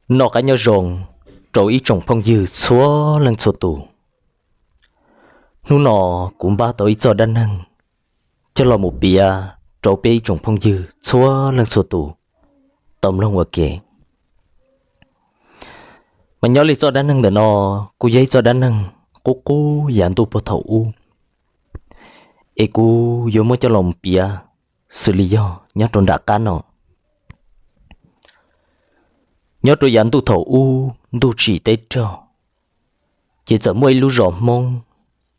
Noj qab nyob zoo rau ib tsoom phooj ywg txhua leej txhua tus. Hnub no kuv npaj tau ib txoj dab neeg coj los mus piav rau peb ib tsoom phooj ywg txhua leej txhua tus tau mloog ua ke. Mas nyob li txoj dab neeg ntawm no kuj yog ib txoj dab neeg qub qub yav ntuj puag thaum ub, es kuv yuav muab coj los mus piav xws li yog nyob rau nram qab no. Nyob rau yav ntuj thaum ub ntuj tsim teb raug, ces txawm muaj ib lub zos Hmoob,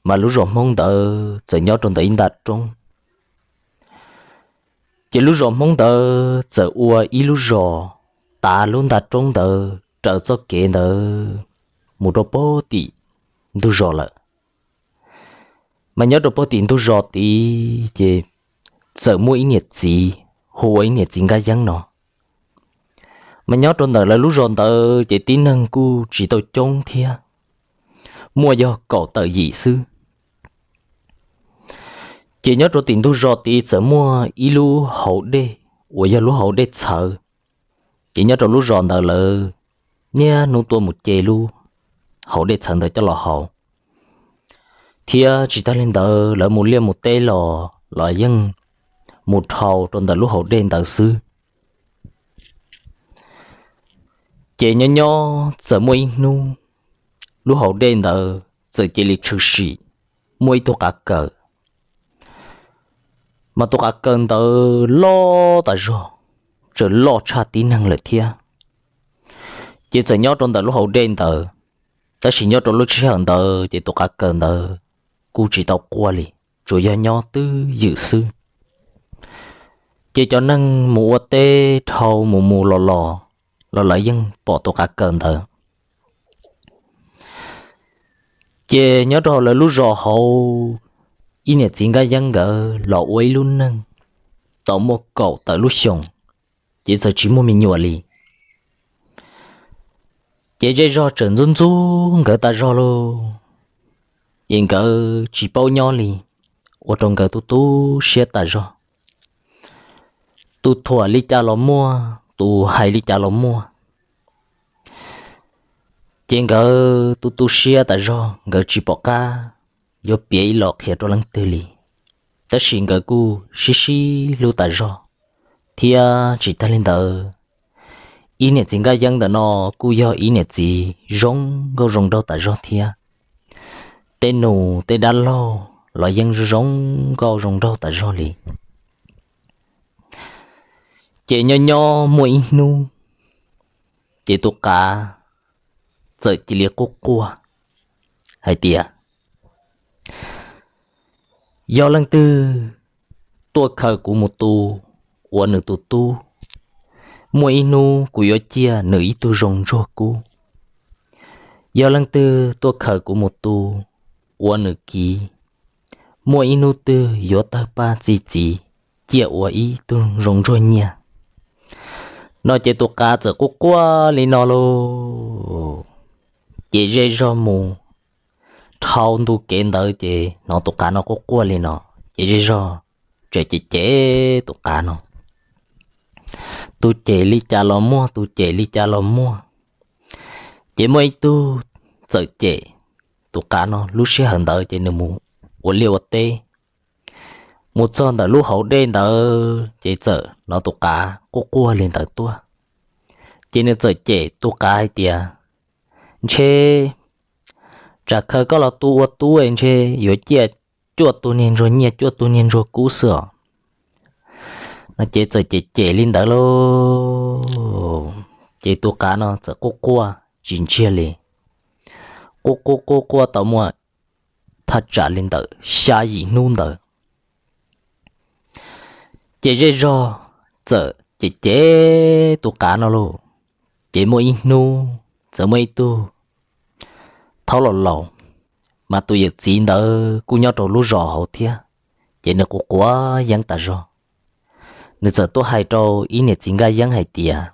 mas lub zos Hmoob ntawd txawm nyob rau ntawm ib nta roob. Ces lub zos Hmoob ntawd txawm ua ib lub zos tav lub nta roob ntawd raws txoj kev ntawd mus rau pem tim ntug zos lawm. Mas nyob rau pem tim ntug zos tid ces txawm muaj ib niam txiv hu ua ib niam txiv Nkaj Yeeb no. Mas nyob rau ntawm lawv lub zos ntawd ces tib neeg kuj tsis tau coob thiab, muaj yog kaum tawm yim xwb. Ces nyob rau tim ntug zos tid txawm muaj ib lub hauv dej uas yog lub hauv dej txhawv. Ces nyob rau lub zos ntawd lawv niaj hnub tuaj mus ce lub hauv dej txhawv ntawd coj los haus, thiab tsis tag li ntawd lawv mus liaj mus teb los los yeej mus dhau rau ntawm lub hauv dej ntawd xwb. Ces nyob nyob txawm muaj ib hnub, lub hauv dej ntawd txawm cia li tshwm sim muaj ib tug qav kaws. Mas tus qav kaws ntawd loj tas zog, txawm loj tshaj tib neeg lawm thiab. Ces txawm nyob rau ntawm lub hauv dej ntawd, tab sis nyob rau lub sij hawm ntawd ces tus qav kaws ntawd kuj tsis tau quaj li, tsuas yog nyob twj ywm xwb. Ces cov neeg mus ua teb dhau mus mus los los, los lawv yeej pom tus qav kaws ntawd. Ces nyob rau hauv lawv lub zos hauv, ib niam txiv Nkaj Yeeb nkawd los ua ib lub neej tau muaj kaum tawm lub xyoos, ces txawm tsis muaj me nyuam li. Ces zej zog txawm ntxub ntxub nkawd tas zog lauj, ces nkawd tsis paub nyob li, ua rau nkawd tu tu siab tas zog. Tus thuam li cas los muaj, tus hais li cas los muaj, ces nkawd tu tu siab tas zog, nkawd tsis pom qab yuav piav ib los qhia rau leej twg li. Tab sis nkawd kuj sib sib hlub tas zog, thiab tsis tag li ntawd, ib niam txiv Nkaj Yeeb ntawm no kuj yog ib niam txiv zoo nkauj zoo nraug tas zog thiab. Tej nus tej dab laug los yeej zoo zoo nkauj zoo nraug tas zog li. Ces nyob nyob muaj ib hnub, ces tus qav txawm cia li quaj quaj hais tias, yog leej twg tuaj khaws kuv mus tu ua nws tus tub, muaj ib hnub kuv yuav ciaj nws ib tug zoo ntsuag kub. Yog leej twg tuaj khaws kuv mus tu ua nws kiv, muaj ib hnub twg yuav tawg paj txi txiv ciaj ua ib tug zoo ntsuag nyiaj. No ces tus qav txawm quaj quaj li no lauj. Ces zej zog mus dhau ntu kev ntawd ces hnov tus qav no quaj quaj li no, ces zej zog txawm cem cem tus qav no. Tus cem li cas los muaj, tus cem li cas los muaj. Ces muaj ib tug txawm cem tus qav no, lub sij hawm ntawd ces nws mus ua liaj ua teb, mus txog ntawm lub hauv dej ntawd ces txawm hnov tus qav quaj quaj li ntawd tuaj. Ces nws txawm cem tus qav hais tias, ntshe tsam khaws koj los tu ua tub ntshe yuav ciaj cuaj tug niag ntsuag nyiaj cuaj tug niag ntsuag kub xwb os. No ces txawm cem cem li ntawd lauj. Ces tus qav no txawm quaj quaj tsis ntsiag li, quaj quaj quaj quaj tau muaj thaj tsam li ntawm xya yim hnub ntawd. Ces zej zog txawm cem cem tus qav no lauj. Ces muaj ib hnub txawm muaj ib tug thaub laus laus, mas tus yawm txiv ntawd kuj nyob rau lub zos hauv thiab, ces nws quav quav yeeb tas zog. Nws txawm tuaj hais rau ib niam txiv Nkaj Yeeb hais tias,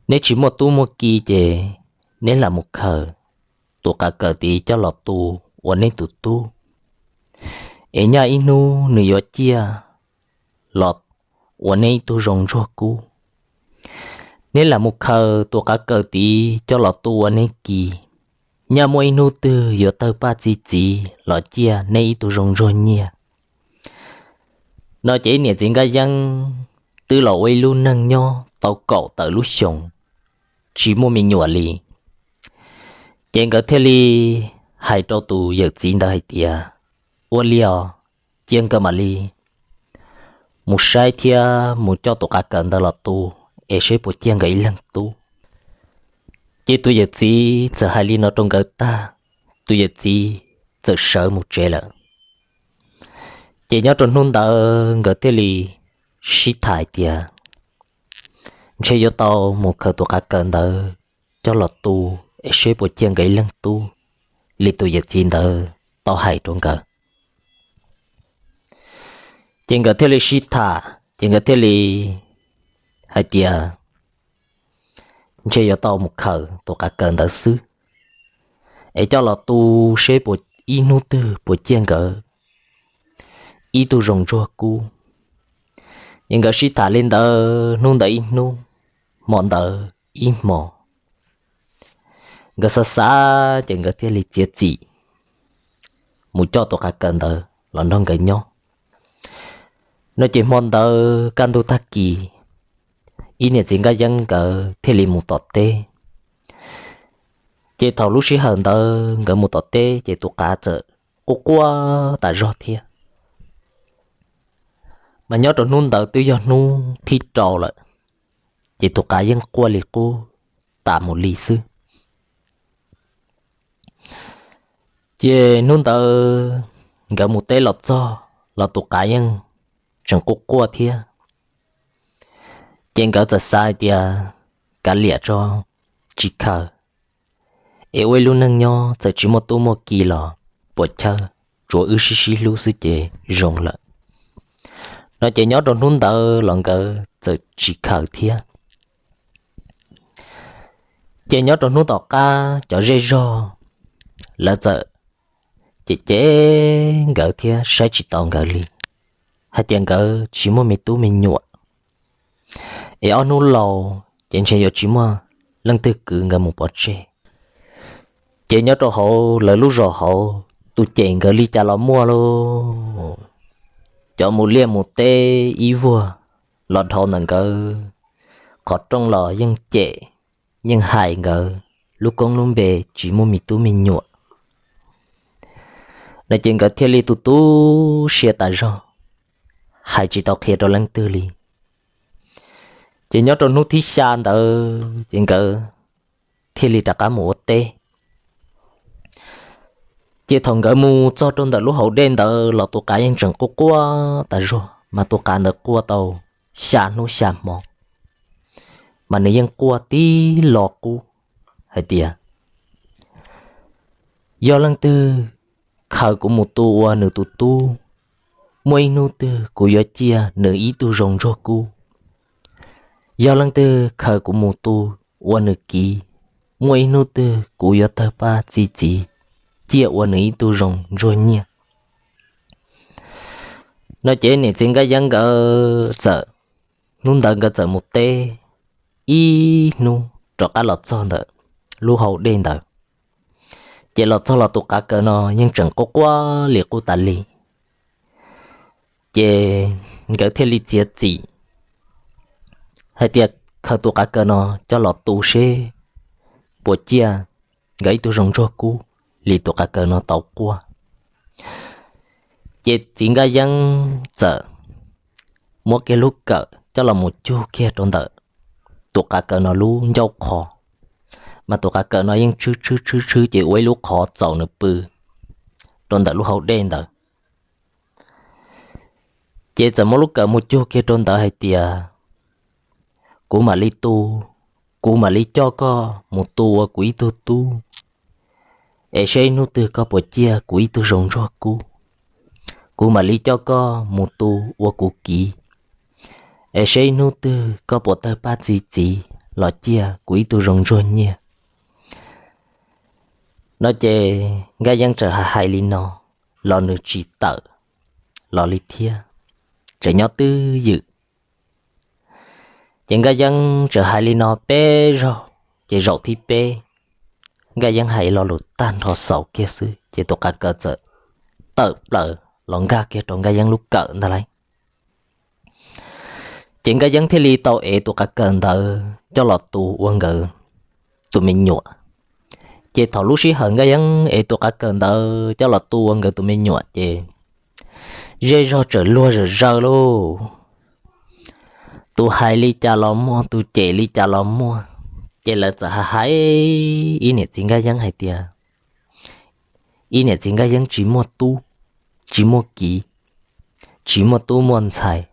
neb tsis muaj tub muaj ki ces neb lam mus khaws tus qav kaws tid coj los tu ua neb tus tub, es nyaj ib hnub nws yuav ciaj los ua neb ib tug zoo ntsuag kub. Neb lam mus khaws tus qav kaws tid coj los tu ua neb ki, nyaj muaj ib hnub twg yuav tawg paj txi txiv los ciaj neb ib tug zoo ntsuag nyiaj. No ces ib niam txiv Nkaj Yeeb twb los ua ib lub neej nyob tau kaum tawm lub xyoos tsis muaj me nyuam li. Ces nkawd thiaj li hais rau tus yawm txiv ntawd hais tias, ua li os, cia nkawd mam li mus saib thiab mus coj tus qav kaws ntawd los tu es seb puas ciaj nkawd ib leeg tub. Ces tus yawm txiv txawm hais li no rau nkawd tag, tus yawm txiv txawm sawv mus tsev lawm. Ces nyob rau hnub ntawd nkawd thiaj li sib tham hais tias, ntshe yuav tau mus khaws tus qav kaws ntawd coj los tu es seb puas ciaj nkawd ib leeg tub li tus yawm txiv ntawd tau hais rau nkawd. Ces nkawd thiaj li sib tham ces nkawd thiaj li hais tias, ntshe yuav tau mus khaws tus qav kaws ntawd xwb es coj los tu seb puas, ib hnub twg puas ciaj nkawd ib tug zoo ntsuag kub. Ces nkawd sib tham li ntawd hnub ntawd ib hnub, hmo ntawd ib hmo. Nkawd xav xav ces nkawd thiaj li txiav txim mus coj tus qav kaws ntawd los nrog nkawd nyob. No ces hmo ntawd kaj ntug tag kis, ib niam txiv Nkaj Yeeb nkawd thiaj li mus tom teb. Ces thaum lub sij hawm ntawd nkawd mus tom teb ces tus qav txawm quaj quaj tas zog thiab. Mas nyob rau hnub ntawd twb yog hnub thib rau lawm, ces tus qav yeej quaj li qub tas mus li xwb. Ces hnub ntawd nkawd mus teb los txog los tus qav yeej tseem quaj quaj thiab. Ces nkawd txawm xav hais tias, kav liam tso, tsis khaws, es ua ib lub neej nyob txawm tsis muaj tub muaj ki los puas chawj, tsuav wb sib sib hlub xwb ces zoo lawm. No ces nyob rau hnub ntawd los nkawd txawm tsis khaws thiab. Ces nyob rau hnub tom qab cov zej zog lawv txawm cem cem nkawd thiab saib tsis taus nkawd li, hais tias nkawd tsis muaj me tub me nyuam, es ob hnub laus ces ntshe yuav tsis muaj leej twg kwv nkawd mus pov tseg. Ces nyob rau hauv lawv lub zos hauv tus cem nkawd li cas los muaj lauj. Cov mus liaj mus teb ib vuag los dhau ntawm nkawd qhov rooj los yeej cem, yeej hais nkawd lub koob lub npe tsis muaj me tub me nyuam. No ces nkawd thiaj li tu tu siab tas zog, hais tsis tau qhia rau leej twg li. Ces nyob rau hnub thib xya ntawd ces nkawd thiaj li rov qab mus ua teb. Ces thaum nkawd mus txog rau ntawm lub hauv dej ntawd los tus qav yeej tseem quaj quaj tas zog, mas tus qav ntawd quaj tau xya hnub xya hmo, mas nws yeej quaj tib lo qub hais tias, yog leej twg khaws kuv mus tu ua nws tus tub, muaj ib hnub twg kuv yuav ciaj nws ib tug zoo ntsuag kub. Yog leej twg khaws kuv mus tu ua nws kiv, muaj ib hnub twg kuv yuav tawg paj txi txiv ciaj ua nws ib tug zoo ntsuag nyiaj. No ces niam txiv Nkaj Yeeb nkawd txawm, hnub ntawd nkawd txawm mus teb ib hnub rov qab los txog ntawm lub hau dej ntawd. Ces los txog los tus qav kaws no yeej tseem quaj quaj li qub tas li. Ces nkawd thiaj li txiav txim hais tias khaws tus qav kaws no coj los tu seb puas ciaj nkawd ib tug zoo ntsuag kub li tus qav kaws no tau quaj. Ces txiv Nkaj Yeeb txawm muab kiag lub kawm coj los mus cug kiag rau ntawm tus qav kaws no lub ncauj qhov, mas tus qav kaws no yeej tshwb tshwb tshwb tshwb ces ua ib lub qhov txaus nws pw rau ntawm lub hau dej ntawd. Ces txawm muab lub kawm mus cug kiag rau ntawd hais tias, kuv mam li tu, kuv mam li coj koj mus tu ua kuv ib tug tub, es seb ib hnub twg koj puas ciaj kuv ib tug zoo ntsuag kub. Kuv mam li coj koj mus tu ua kuv kiv, es seb ib hnub twg koj puas tawg paj txi txiv los ciaj kuv ib tug zoo ntsuag nyiaj. No ces Nkaj Yeeb txawm hais hais li no los nws tsis tawm los li thiab, tseem nyob twj ywm. Ces Nkaj Yeeb txawm hais li no peb zaug, ces zaum thib peb Nkaj Yeeb hais lo lus tag nrho xaus kiag xwb ces tus qav kaws txawm tawm plaws los nkag kiag rau Nkaj Yeeb lub kawm ntag lauj. Ces Nkaj Yeeb thiaj li tau ev tus qav kaws ntawd coj los tu ua nkawd tus me nyuam. Ces thaum lub sij hawm Nkaj Yeeb ev tus qav kaws ntawd coj los tu ua nkawd tus me nyuam ces zej zog txawm luag zawm zaws lauj. Tus hais li cas los muaj, tus cem li cas los muaj. Ces lawv txawm hais hais ib niam txiv Nkaj Yeeb hais tias, ib niam txiv Nkaj Yeeb tsis muaj tub, tsis muaj kiv, tsis muaj tub muaj ntxhais,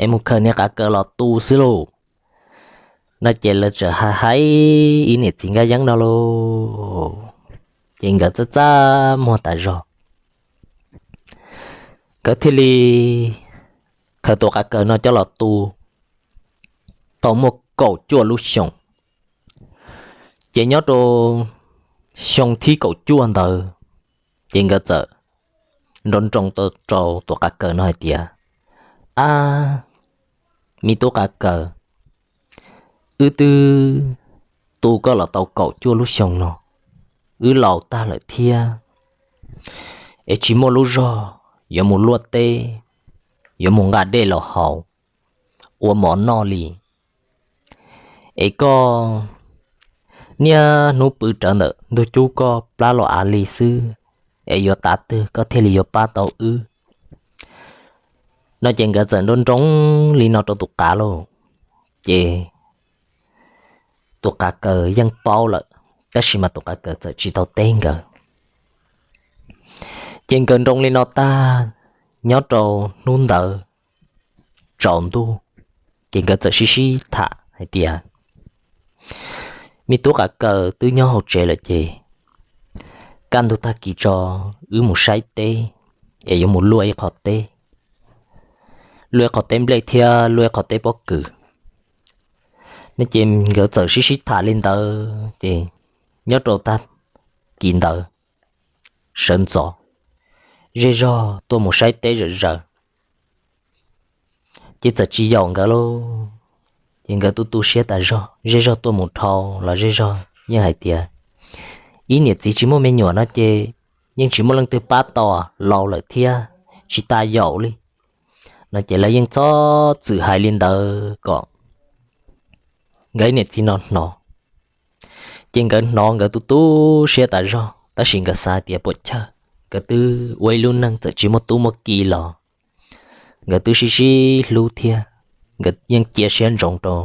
es mus khaws niag qav kaws los tu xwb lauj. No ces lawv txawm hais hais ib niam txiv Nkaj Yeeb no lauj. Ces nkawd txaj txaj muag tas zog, nkawd thiaj li khaws tus qav kaws no coj los tu tau muaj kaum cuaj lub xyoo. Ces nyob rau xyoo thib kaum cuaj ntawd, ces nkawd txawm nroo nroo rau tus qav kaws no hais tias, ab, me tub qav kaws, wb twb tu koj los tau kaum cuaj lub xyoo no, wb laus tag lawm thiab, es tsis muaj lub zog yuav mus luaj teb, yuav mus nqa dej los haus, ua mov noj li. Es koj niaj hnub pw rawv ntawm ntug cub koj plab los av li xwb, es yuav tav twg koj thiaj li yuav pab tau wb? No ces nkawd txawm nroo nroo li no rau tus qav lauj. Ces tus qav kaws yeej paub lawm, tab sis mas tus qav kaws txawm tsis tau teb nkawd. Ces nkawd nroo li no tag, nyob rau hnub ntawd tsaus ntuj, ces nkawd txawm sib sib tham hais tias, me tub qav kaws, twb nyob hauv tsev lawm ces kaj ntug tag kis tso wb mus saib teb, es yuav mus luaj ib qho teb, luaj ib qho teb nplej thiab luaj ib qho teb pob kws. No ces nkawd txawm sib sib tham li ntawd ces nyob rau tag kis ntawd sawv ntxov, zej zog tuaj mus saib teb zom zaws, ces txawm tsis yaum nkawd lauj. Ces nkawd tu tu siab tas zog, zej zog tuaj mus dhau los zej zog yeej hais tias, ib niam txiv tsis muaj me nyuam no ces yeej tsis muaj leej twg pab tau, laus lawm thiab tsis tas yaum li. No ces lawv yeej txhob txwm hais li ntawd kom nkawd ib niam txiv no hnov. Ces nkawd hnov nkawd tu tu siab tas zog, tab sis nkawd xav hais tias puam chawj, nkawd twb ua ib lub neej txawm tsis muaj tub muaj ki los nkawd twb sib sib hlub thiab, nkawd yeej cia siab ntsoov rau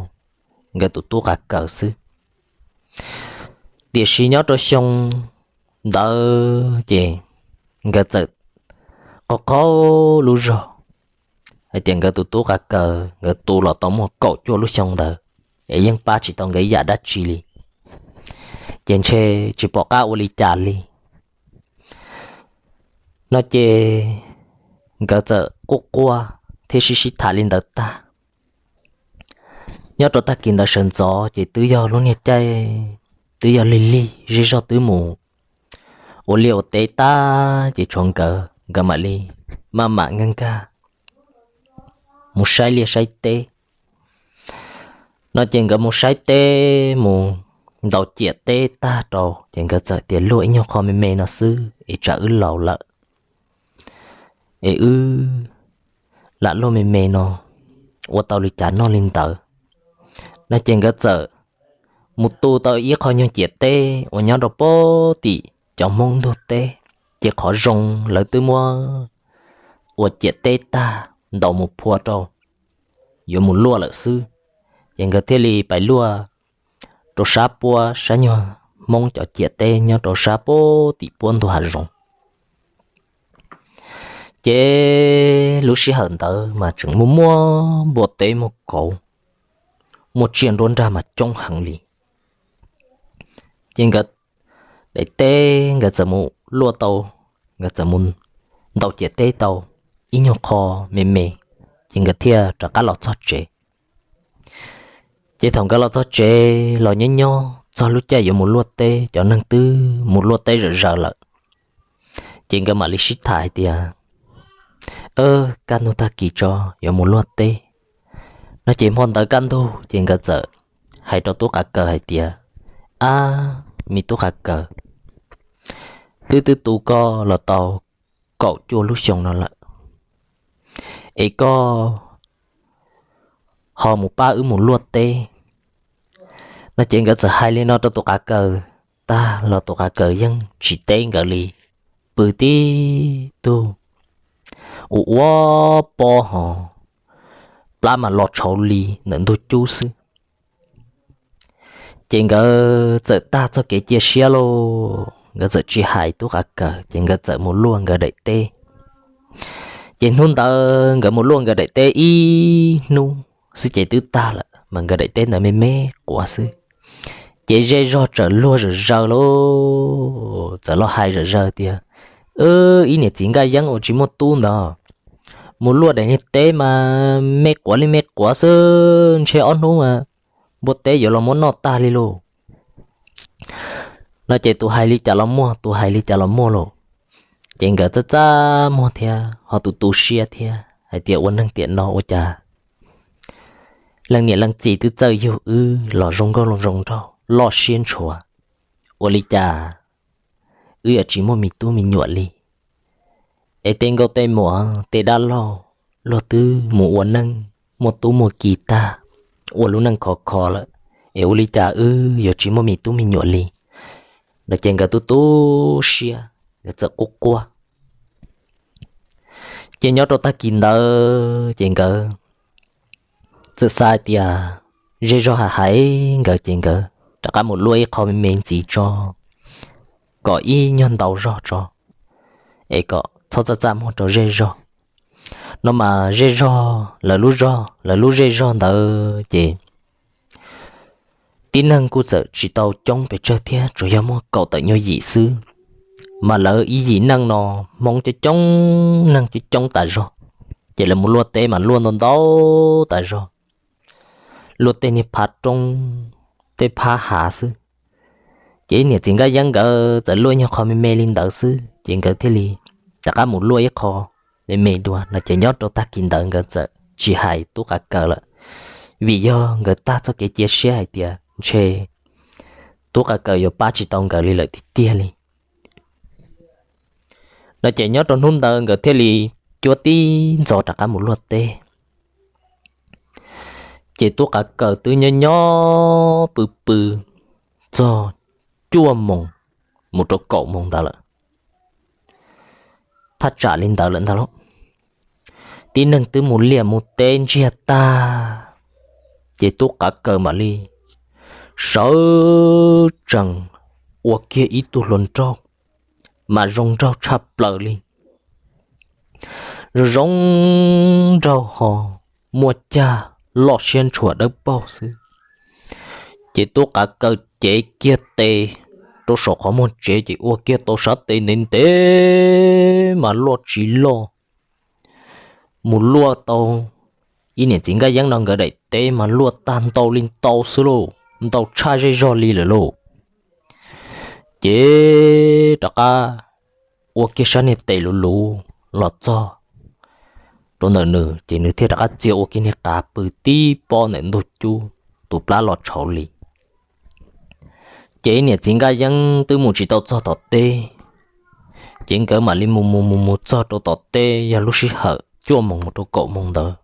nkawd tus tub qav kaws xwb. Tiam sis nyob rau xyoo ntawd ces nkawd txawm qaug qaug lub zog hais tias nkawd tus tub qav kaws nkawd tu los tau muaj kaum cuaj lub xyoo ntawd es yeej pab tsis tau nkawd ib yam dab tsi li, ces ntshe tsis pom qab ua li cas li. No ces nkawd txawm quaj quaj thiab sib sib tham li ntawd tag. Nyob rau tag kis ntawd sawv ntxov ces twb yog lub niag caij twb yog lig lig, zej zog twb mus ua liaj ua teb tag, ces tshuav nkawd, nkawd mam li maj mam nkag nkag mus saib liaj saib teb. No ces nkawd mus saib teb mus ntaus ciam teb tag rau ces nkawd txawm tias luaj ib nyuag qho me me no xwb es tsam wb laus lawm es wb lam luaj me me no ua tau li cas noj li ntawd. No ces nkawd txawm mus tu tau ib qho nyuag ciam teb uas nyob rau pem tim cov Hmoob ntug teb, ces qhov zoo lawv twb muab ua ciam teb tag ntaus mus phua rau yuav mus luaj lawm xwb. Ces nkawd thiaj li pais luaj rau sab puab sab nyuag Hmoob cov ciam teb nyob rau sab puab tim puab ntug hav zoov. Ces lub sij hawm ntawd mas tseem muaj muaj npua teb muaj kauv, muaj tsiaj nruab nrag mas coob heev li. Ces nkawd daim teb nkawd txawm mus luaj tau, nkawd txawm mus ntaus ciam teb tau ib nyuag qho me me, ces nkawd thiaj rov qab los txog tsev. Ces thaum nkawd los txog tsev los nyob nyob txog lub caij yuav mus luaj teb, cov neeg twb mus luaj teb zom zaws lawm. Ces nkawd mam li sib tham hais tias, kaj ntug tag kis tso yuav mus luaj teb, No ces hmo ntawd kaj ntug ces nkawd txawm hais rau tub qav kaws hais tias, Ab, me tub qav kaws, wb twb tu koj los tau kaum cuaj lub xyoo no lawm, es koj ho mus pab wb mus luaj teb. No ces nkawd txawm hais li no rau tus qav kaws tag los tus qav kaws yeej tsis teb nkawd li, pw tib tug ua ua pob hos plab mas los tshauv li ntawm ntug cub xwb. Ces nkawd txawm tag txoj kev cia siab lauj, nkawd txawm tsis hais tub qav kaws, ces nkawd txawm mus luaj nkawd daim teb. Ces hnub ntawd nkawd mus luaj nkawd daim teb ib hnub xwb ces twb tag lawm, mas nkawd daim teb ntawd me me quav xwb. Ces zej zog txawm luag zom zaws lauj, txawm los hais zom zaws tias, Ib niam txiv nkaj yeeb uas tsis muaj tub ntawd, mus luaj daim niag teb mas me quav li me quav xwb, ntshe ob hnub mas npua teb yuav los muab noj tag li lauj. No ces tus hais li cas los muaj, tus hais li cas los muaj lauj. Ces nkawd txaj txaj muag thiab ho tu tu siab thiab hais tias, Ua neeg tiam no ua cas leej niam leej txiv twb txawj yug wb los zoo nkauj zoo nraug loj siab ntshua, ua li cas wb yuav tsis muaj me tub me nyuam li? Es tej nkauj tej muam tej dab laug luag twb mus ua neej muaj tub muaj ki tag, ua lub neej khov kho lawm, es ua li cas wb yuav tsis muaj me tub me nyuam li? No ces nkawd tu tu siab, nkawd txawm quaj quaj. Ces nyob rau tag kis ntawd ces nkawd txawm xav tias zej zog hais hais nkawd ces nkawd rov qab mus luaj ib qho me me ntxiv tso, kom ib nyuag ntau zog tso, es kom txhob txaj txaj muag rau zej zog. No mas zej zog, lawv lub zog, lawv lub zej zog ntawd ces tib neeg kuj txawm tsis tau coob pes tsawg thiab, tsuas yog muaj kaum tawm nyuag yim xwb. Mas lawv ib yim neej no Hmoob coob coob, neeg coob coob tas zog, ces lawv mus luaj teb mas luaj ntau ntau tas zog, luaj tej niag phab roob tej phab hav xwb. Ces ib niam txiv nkaj yeeb nkawd txawm luaj nyuag qho me me li ntawd xwb, ces nkawd thiaj li rov qab mus luaj ib qho me me dua. No ces nyob rau tag kis ntawd nkawd txawm tsis hais tub qav kaws lawm, vim yog nkawd tag txoj kev cia siab hais tias ntshe tub qav kaws yuav pab tsis tau nkawd li lawm tiag tiag li. No ces nyob rau hnub ntawd nkawd thiaj li cuab tib ntxov rov qab mus luaj teb. Ces tub qav kaws twb nyob nyob pw pw txog cuaj moos mus rau kaum moos ntawd lawm, thaj tsam li ntawd lawm ntag lauj. Tib neeg twb mus liaj mus teb ntsiag tag, ces tub qav kaws mam li sawv tsees ua kiag ib tug hluas nraug, mas zoo nraug tshaj plaws li, zoo zoo nraug ho muaj cag loj siab ntshua dawb paug xwb. Ces tub qav kaws cev kiag tes rau saum qhov muag tsev ces ua kiag tau sab tes ntev ntev mas loj tsis loj, mus luaj tau ib niam txiv nkaj yeeb no nkawd daim teb mas luaj tag ntau li ntau xwb lauj, ntau tshaj zej zog li lawm lauj. Ces rov qab ua kiag sab niag tes luv luv los txog rau ntawm nws, ces nws thiaj rov qab txia ua kiag niag qav pw tib pob ntawm ntug cub, tus plab los tshauv li. Ces ib niam txiv nkaj yeeb twb mus tsis tau txog tom teb, ces nkawd mam li mus mus mus mus txog rau tom teb yog lub sij hawm cuaj moos mus rau kaum moos ntawd.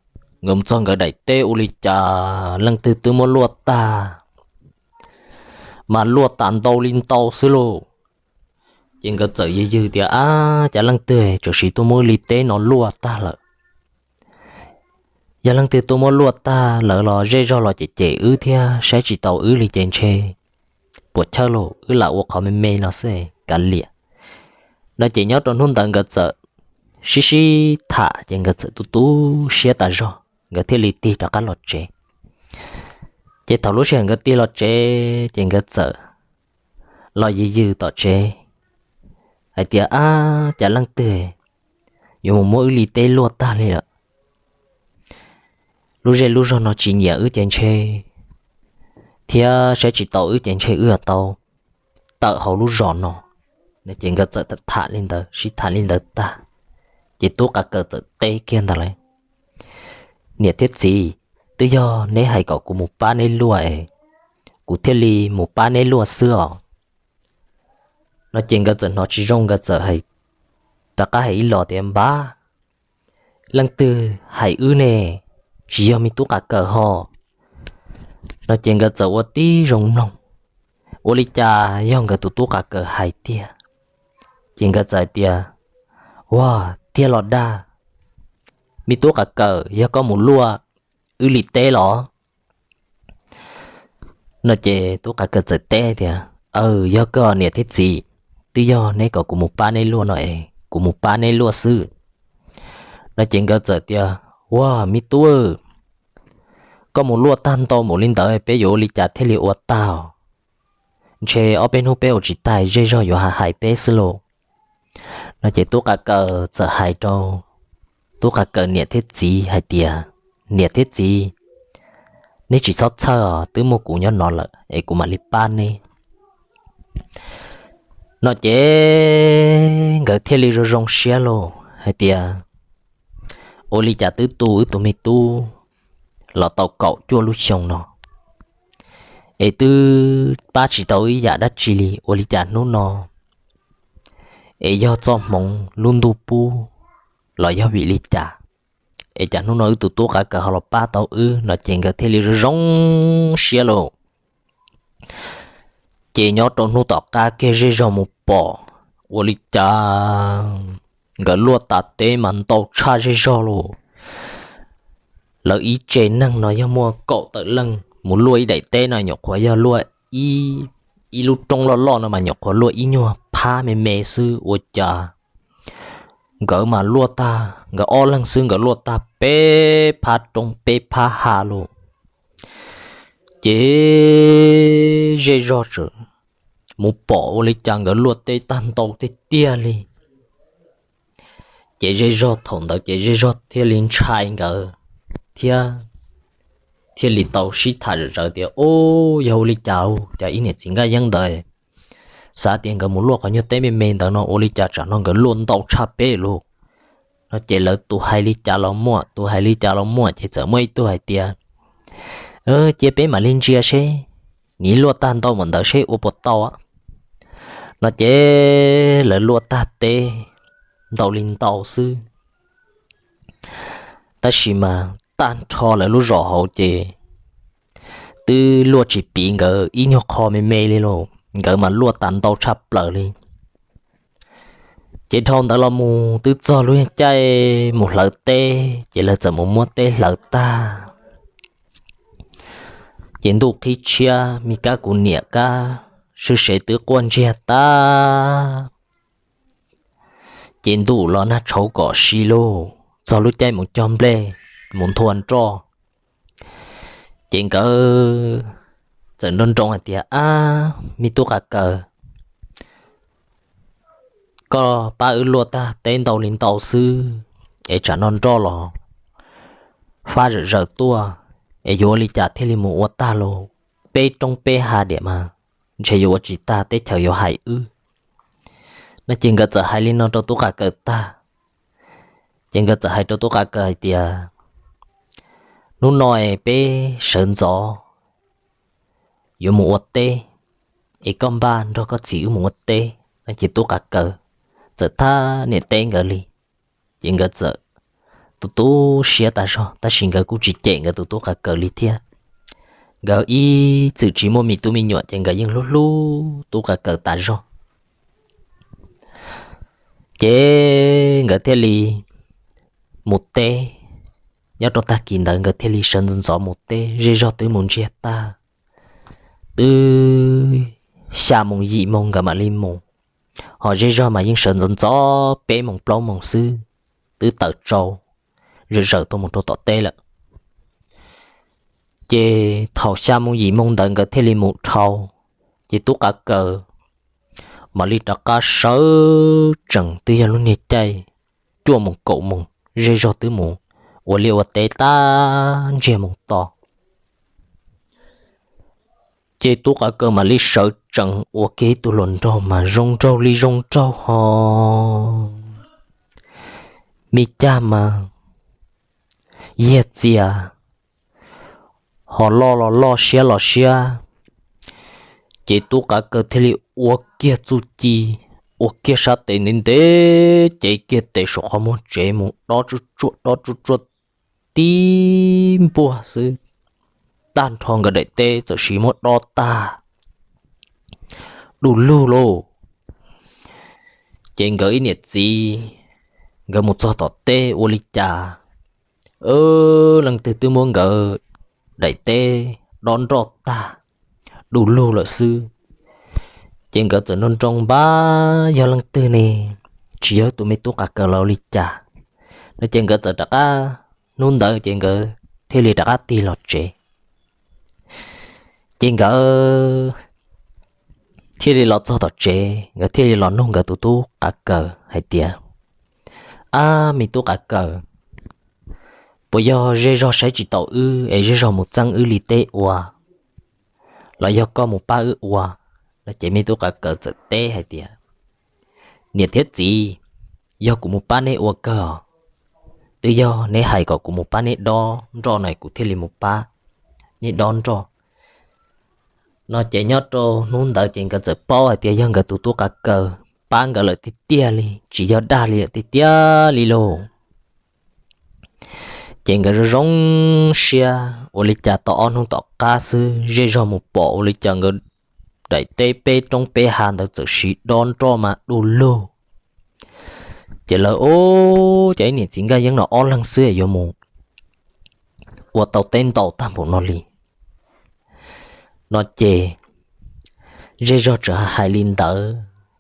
Nkawd mus txog nkawd daim teb ua li cas leej twg twb muab luaj tag, mas luaj tas ntau li ntau xwb lauj. Ces nkawd txawm yws yws tias, Ab, cas leej twg tsawm siv tuaj muab wb li teb no luaj tag lawm? Yog leej twg tuaj muab luaj tag lawm los zej zog los cem cem wb thiab saib tsis taus wb li ces ntshe puas chawj lauj, wb lam ua qhov me me no xwb kav liam. No ces nyob rau hnub ntawd nkawd txawm sib sib tham ces nkawd txawm tu tu siab tas zog, nkawd thiaj li tig rov qab los tsev. Ces thaum lub sij hawm nkawd tig los tsev ces nkawd txawm los yws yws tom tsev hais tias, Ab, cas leej twg yuav mus muab wb li teb luaj tag li lawm? Lub zej lub zog no tsis nyiam wb ces ntshe, thiab saib tsis taus wb ces ntshe wb yuav tau tawm hauv lub zos no. Ces nkawd txawm tham li ntawd, sib tham li ntawd tag, ces tub qav kaws txawm teb kiag ntag lauj, Niam thiab txiv, twb yog neb hais kom kuv mus pab neb luaj es kuv thiaj li mus pab neb luaj xwb os. No ces nkawd txawm hnov tsis zoo, nkawd txawm rov qab hais ib los tias, Npab, leej twg hais wb ne? Tsis yog me tub Qav Kaws ho. No ces nkawd txawm ua tib zoo mloog, ua li cas yog nkawd tus tub Qav Kaws hais tiag. Ces nkawd txawm hais tias, Ua, tiag los dag, me tub Qav Kaws, yog koj mus luaj wb li teb los? No ces tub Qav Kaws txawm teb tias, Aw, yog koj niam thiab txiv, twb yog neb kom kuv mus pab neb luaj no es kuv mus pab neb luaj xwb. No ces nkawd txawm tias, Ua, me tub, koj mus luaj tag ntau mus li ntawd peb yuav ua li cas thiaj li ua tag? Ntshe ob peb hnub peb ua tsis tag zej zog yuav hais hais peb xwb lauj. No ces tub Qav Kaws txawm hais rau tub Qav Kaws niam thiab txiv hais tias, Niam thiab txiv, neb tsis txhob txhawj os, twb muaj kuv nyob no lawm es kuv mam li pab neb. No ces nkawd thiaj li zoo zoo siab lauj hais tias, Ua li cas twb tu wb tus me tub los tau kaum cuaj lub xyoo no es twb pab tsis tau ib yam dab tsi li, ua li cas hnub no es yog txoj hmoov lub ntuj pub los yog vim li cas es cas hnub no wb tus tub Qav Kaws ho los pab tau wb? No ces nkawd thiaj li zoo zoo siab lauj. Ces nyob rau hnub tom qab kiag zej zog mus pom, ua li cas nkawd luaj tas teb mas ntau tshaj zej zog lauj. Lawv ib tse neeg no yog muaj kaum tawm leej mus luaj ib daim teb no nyuam qhuav yog luaj ib lub roob loj loj no mas nyuam qhuav luaj ib nyuag phab me me xwb, ua cas nkawd mas luaj tag, nkawd ob leeg xwb nkawd luaj tag peb phab roob peb phab hav lauj. Ces zej zog txawm mus pom ua li cas nkawd luaj teb tag ntau tiag tiag li. Ces zej zog thaum ntawd ces zej zog thiaj li ntshai nkawd thiab thiaj li tau sib tham zom zaws tias, Ub, yog ua li cas, cas ib niam txiv Nkaj Yeeb ntawd xav tias nkawd mus luaj qhov nyuag teb me me ntawd no ua li cas tsam no nkawd luaj ntau tshaj peb lauj. No ces lawv tus hais li cas los muaj, tus hais li cas los muaj, ces txawm muaj ib tug hais tias, Cia peb mam li ntsia seb, nim luaj tag ntau mus ntawd seb ua puas tau. No ces lawv luaj tag teb ntau li ntau xwb, tab sis mas tag nrho lawv lub zos hauv ces twb luaj tsis piv nkawd ib nyuag qho me me li lauj, nkawd mas luaj tas ntau tshaj plaws li. Ces dhau ntawd los mus twb txog lub caij mus hlawv teb, ces lawv txawm mus muab teb hlawv tag, ces ntuj qhib tshiab, me kab kuv niam kab swb sev twb quaj ntsiag tag. Ces ntuj los nag tshauv kom si lauj, txog lub caij mus cog nplej, mus nthua nroj. Ces nkawd txawm nroo nroo hais tias, Ab, me tub Qav Kaws, koj pab wb luaj tag teb ntau li ntau xwb, es tsam no nroj los fab zawm zaws tuaj, es yuav ua li cas thiaj li mus ua tag lauj? Peb roob peb hav diam mas ntshe yuav ua tsis tag, teb chaws yuav hais wb. No ces nkawd txawm hais li no rau tub Qav Kaws tag, ces nkawd txawm hais rau tub Qav Kaws hais tias, Hnub no es peb sawv ntxov yuav mus ua teb, es koj npaj nrog koj txiv wb mus ua teb. No ces tub Qav Kaws txawm thab niam teb nkawd li, ces nkawd txawm tu tu siab tas zog, tab sis nkawd kuj tsis cem nkawd tus tub Qav Kaws li thiab. Nkawd ib txwm tsis muaj me tub me nyuam ces nkawd yeej hlub hlub tub Qav Kaws tas zog. Ces nkawd thiaj li mus teb. Nyob rau tag kis ntawd nkawd thiaj li sawv ntxov ntxov mus teb, zej zog twb mus ntsiag tag, twb xya moos yim moos nkawd mam li mus. Ho zej zog mas yeej sawv ntxov ntxov peb moos plaub moos xwb, twb taws tsau zawm zaws tuaj mus rau tom teb lawm. Ces thaum xya moos yim moos ntawd nkawd thiaj li mus dhau, ces tub Qav Kaws mam li rov qab sawv tsees, twb yog lub niag caij cuaj moos kaum moos, zej zog twb mus ua liaj ua teb tag ntsiag moos to. Ces tub Qav Kaws mam li sawv tsees ua kiag ib tug hluas nraug mas zoo nraug li zoo nraug ho, me cag mas yiag txias, ho loj los loj siab los siab. Ces tub qav kaws thiaj li ua kiag txuj ci, ua kiag sab tes ntev ntev, cev kiag tes saum qhov muag tsev mus dob tsuj tsuaj dob tsuj tsuaj tib npuaj xwb, tag nrho nkawd daim teb txawm sis muab dob tag du lug lauj. Ces nkawd ib niam txiv, nkawd mus txog tom teb ua li cas, leej twg twb muab nkawd daim teb dob nroj tag du lug lawm xwb. Ces nkawd txawm nroo nroo npab yog leej twg ne, tsis yog tus me tub qav kaws los ua li cas no. Ces nkawd txawm rov qab, hnub ntawd ces nkawd thiaj li rov qab tig los tsev. Ces nkawd thiaj li los txog tom tsev, nkawd thiaj li los nug nkawd tus tub qav kaws hais tias, Ab, me tub qav kaws, puas yog zej zog saib tsis taus wb es zej zog mus txeeb wb li teb ua, los yog koj mus pab wb ua? No ces me tub qav kaws txawm teb hais tias, Niam thiab txiv, yog kuv mus pab neb ua kawg os. Twb yog neb hais kom kuv mus pab neb dob nroj no kuv thiaj li mus pab neb dob nroj. No ces nyob rau hnub ntawd ces nkawd txawm paub hais tias yog nkawd tus tub qav kaws pab nkawd lawm tiag tiag li, tsis yog dag li lawm tiag tiag li lauj. Ces nkawd zoo zoo siab ua li cas tau ob hnub tom qab xwb zej zog mus pom ua li cas nkawd daim teb peb roob peb hav ntawd txawm sis dob nroj mas du lug. Ces lawv, Ub, ces ib niam txiv nkaj yeeb no ob leeg xwb yuav mus ua tau teb ntau tag npaum no li. No ces zej zog txawm hais li ntawd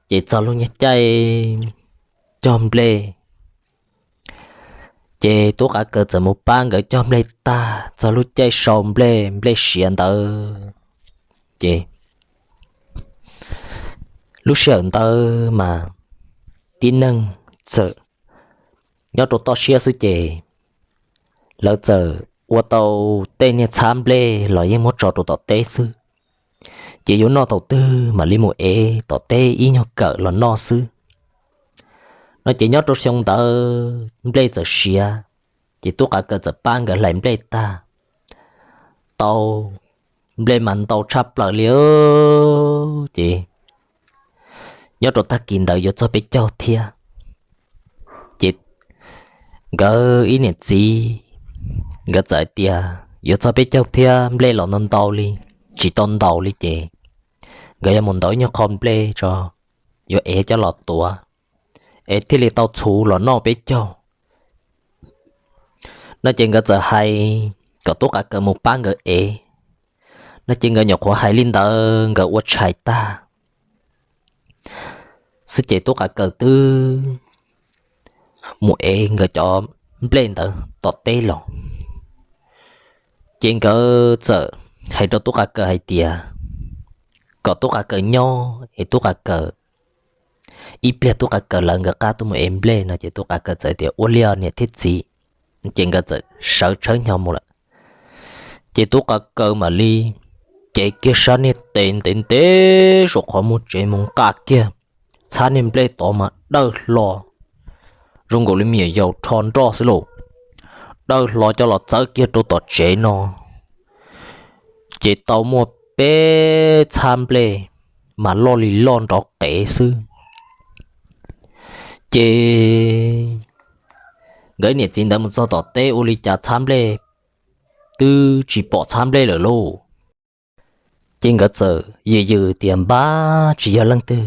ces txog lub nyuag caij cog nplej, ces tub qav kaws txawm mus pab nkawd cog nplej tag, txog lub caij sau nplej, nplej siav ntawd, ces lub sij hawm ntawd mas tib neeg txawm nyob rau toj siab xwb ces lawv txawm ua tau tej niag txhab nplej los yeej muab tso rau tom teb xwb. Ces yuav noj thaum twg mam li mus ev tom teb ib nyuag kawm los noj xwb. No ces nyob rau xyoo ntawd nplej txawm siav, ces tub qav kaws txawm pab nkawd hlais nplej tag, tau nplej mas ntau tshaj plaws li. Ces nyob rau tag kis ntawd yuav txog peb caug thiab, ces nkawd ib niam txiv nkawd txawm hais tias yuav txog peb caug thiab nplej los ntau ntau li, tsis tau ntaus li ces nkawd yuav mus ntaus ib nyuag qho nplej tso, yuav ev coj los tuav es thiaj li tau txhuv los noj peb caug. No ces nkawd txawm hais kom tub qav kaws mus pab nkawd ev. No ces nkawd nyuam qhuav hais li ntawd nkawd ua tshais tag xwb ces tub qav kaws twb mus ev nkawd cov nplej ntawd tom teb los. Ces nkawd txawm hais rau tub qav kaws hais tias kom tub qav kaws nyob es tub qav kaws, ib pliag tub qav kaws lawv nkawd qab tuaj mus ev nplej no ces tub qav kaws txawm tias ua li niam thiab txiv. Ces nkawd txawm sawv tshawb hnyo mus lawm. Ces tub qav kaws mam li cev kiag sab niag tes ntev ntev saum qhov muag tsev mus nqa kiag txhab niag nplej tod mas dawb hlo, zoo nkaus li me nyuam yaus rho nroj xwb lauj. Dawb hlo coj los txawb kiag rau tom tsev no, ces tau muaj peb txhab nplej mas loj li loj nrov qev xwb. Ces nkawd niam txiv ntawd mus txog tom teb ua li cas txhab nplej twb tsis pom txhab nplej lawm lauj. Ces nkawd txawm yws yws tias npab tsis yog leej twg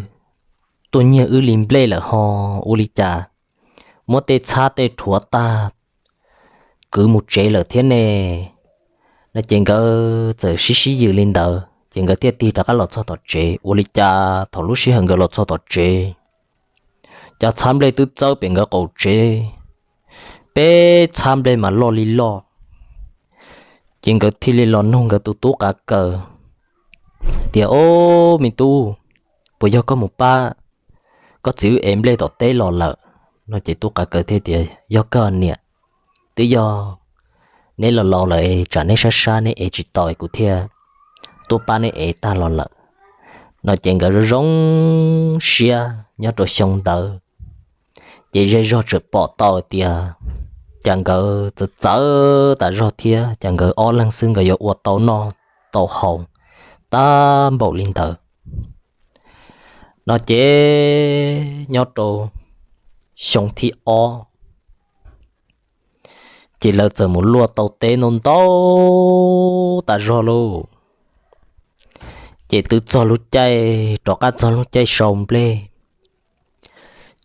tuaj nyiag wb li nplej lawm ho ua li cas muab tej txhab tej rhuav tag kwv mus tsev lawm thiab ne. No ces nkawd txawm sib sib yws li ntawd ces nkawd thiaj tig rov qab los txog tom tsev. Ua li cas thaum lub sij hawm nkawd los txog tom tsev, cas txhab nplej twb txawb pem nkawd qaum tsev, peb txhab nplej mas loj li loj. Ces nkawd thiaj li los nug nkawd tus tub qav kaws tias, Ob, me tub, puas yog koj mus pab koj txiv wb ev nplej tom teb los lawm? No ces tub qav kaws thiaj tias, Yog kawg niam, twb yog neb los laus lawm, tsam neb sab sab neb ev tsis tau kuv thiaj tuaj pab neb ev tag los lawm. No ces nkawd zoo zoo siab nyob rau xyoo ntawd, ces zej zog txawm pom tau tias cas nkawd txawv txawv tas zog thiab, cas nkawd ob leeg xwb nkawd yuav ua tau noj tau haus tag npaum li ntawd. No ces nyob rau xyoo thib ob, ces lawv txawm mus luaj tau teb ntau ntau tas zog lauj. Ces twb txog lub caij, rov qab txog lub caij sau nplej,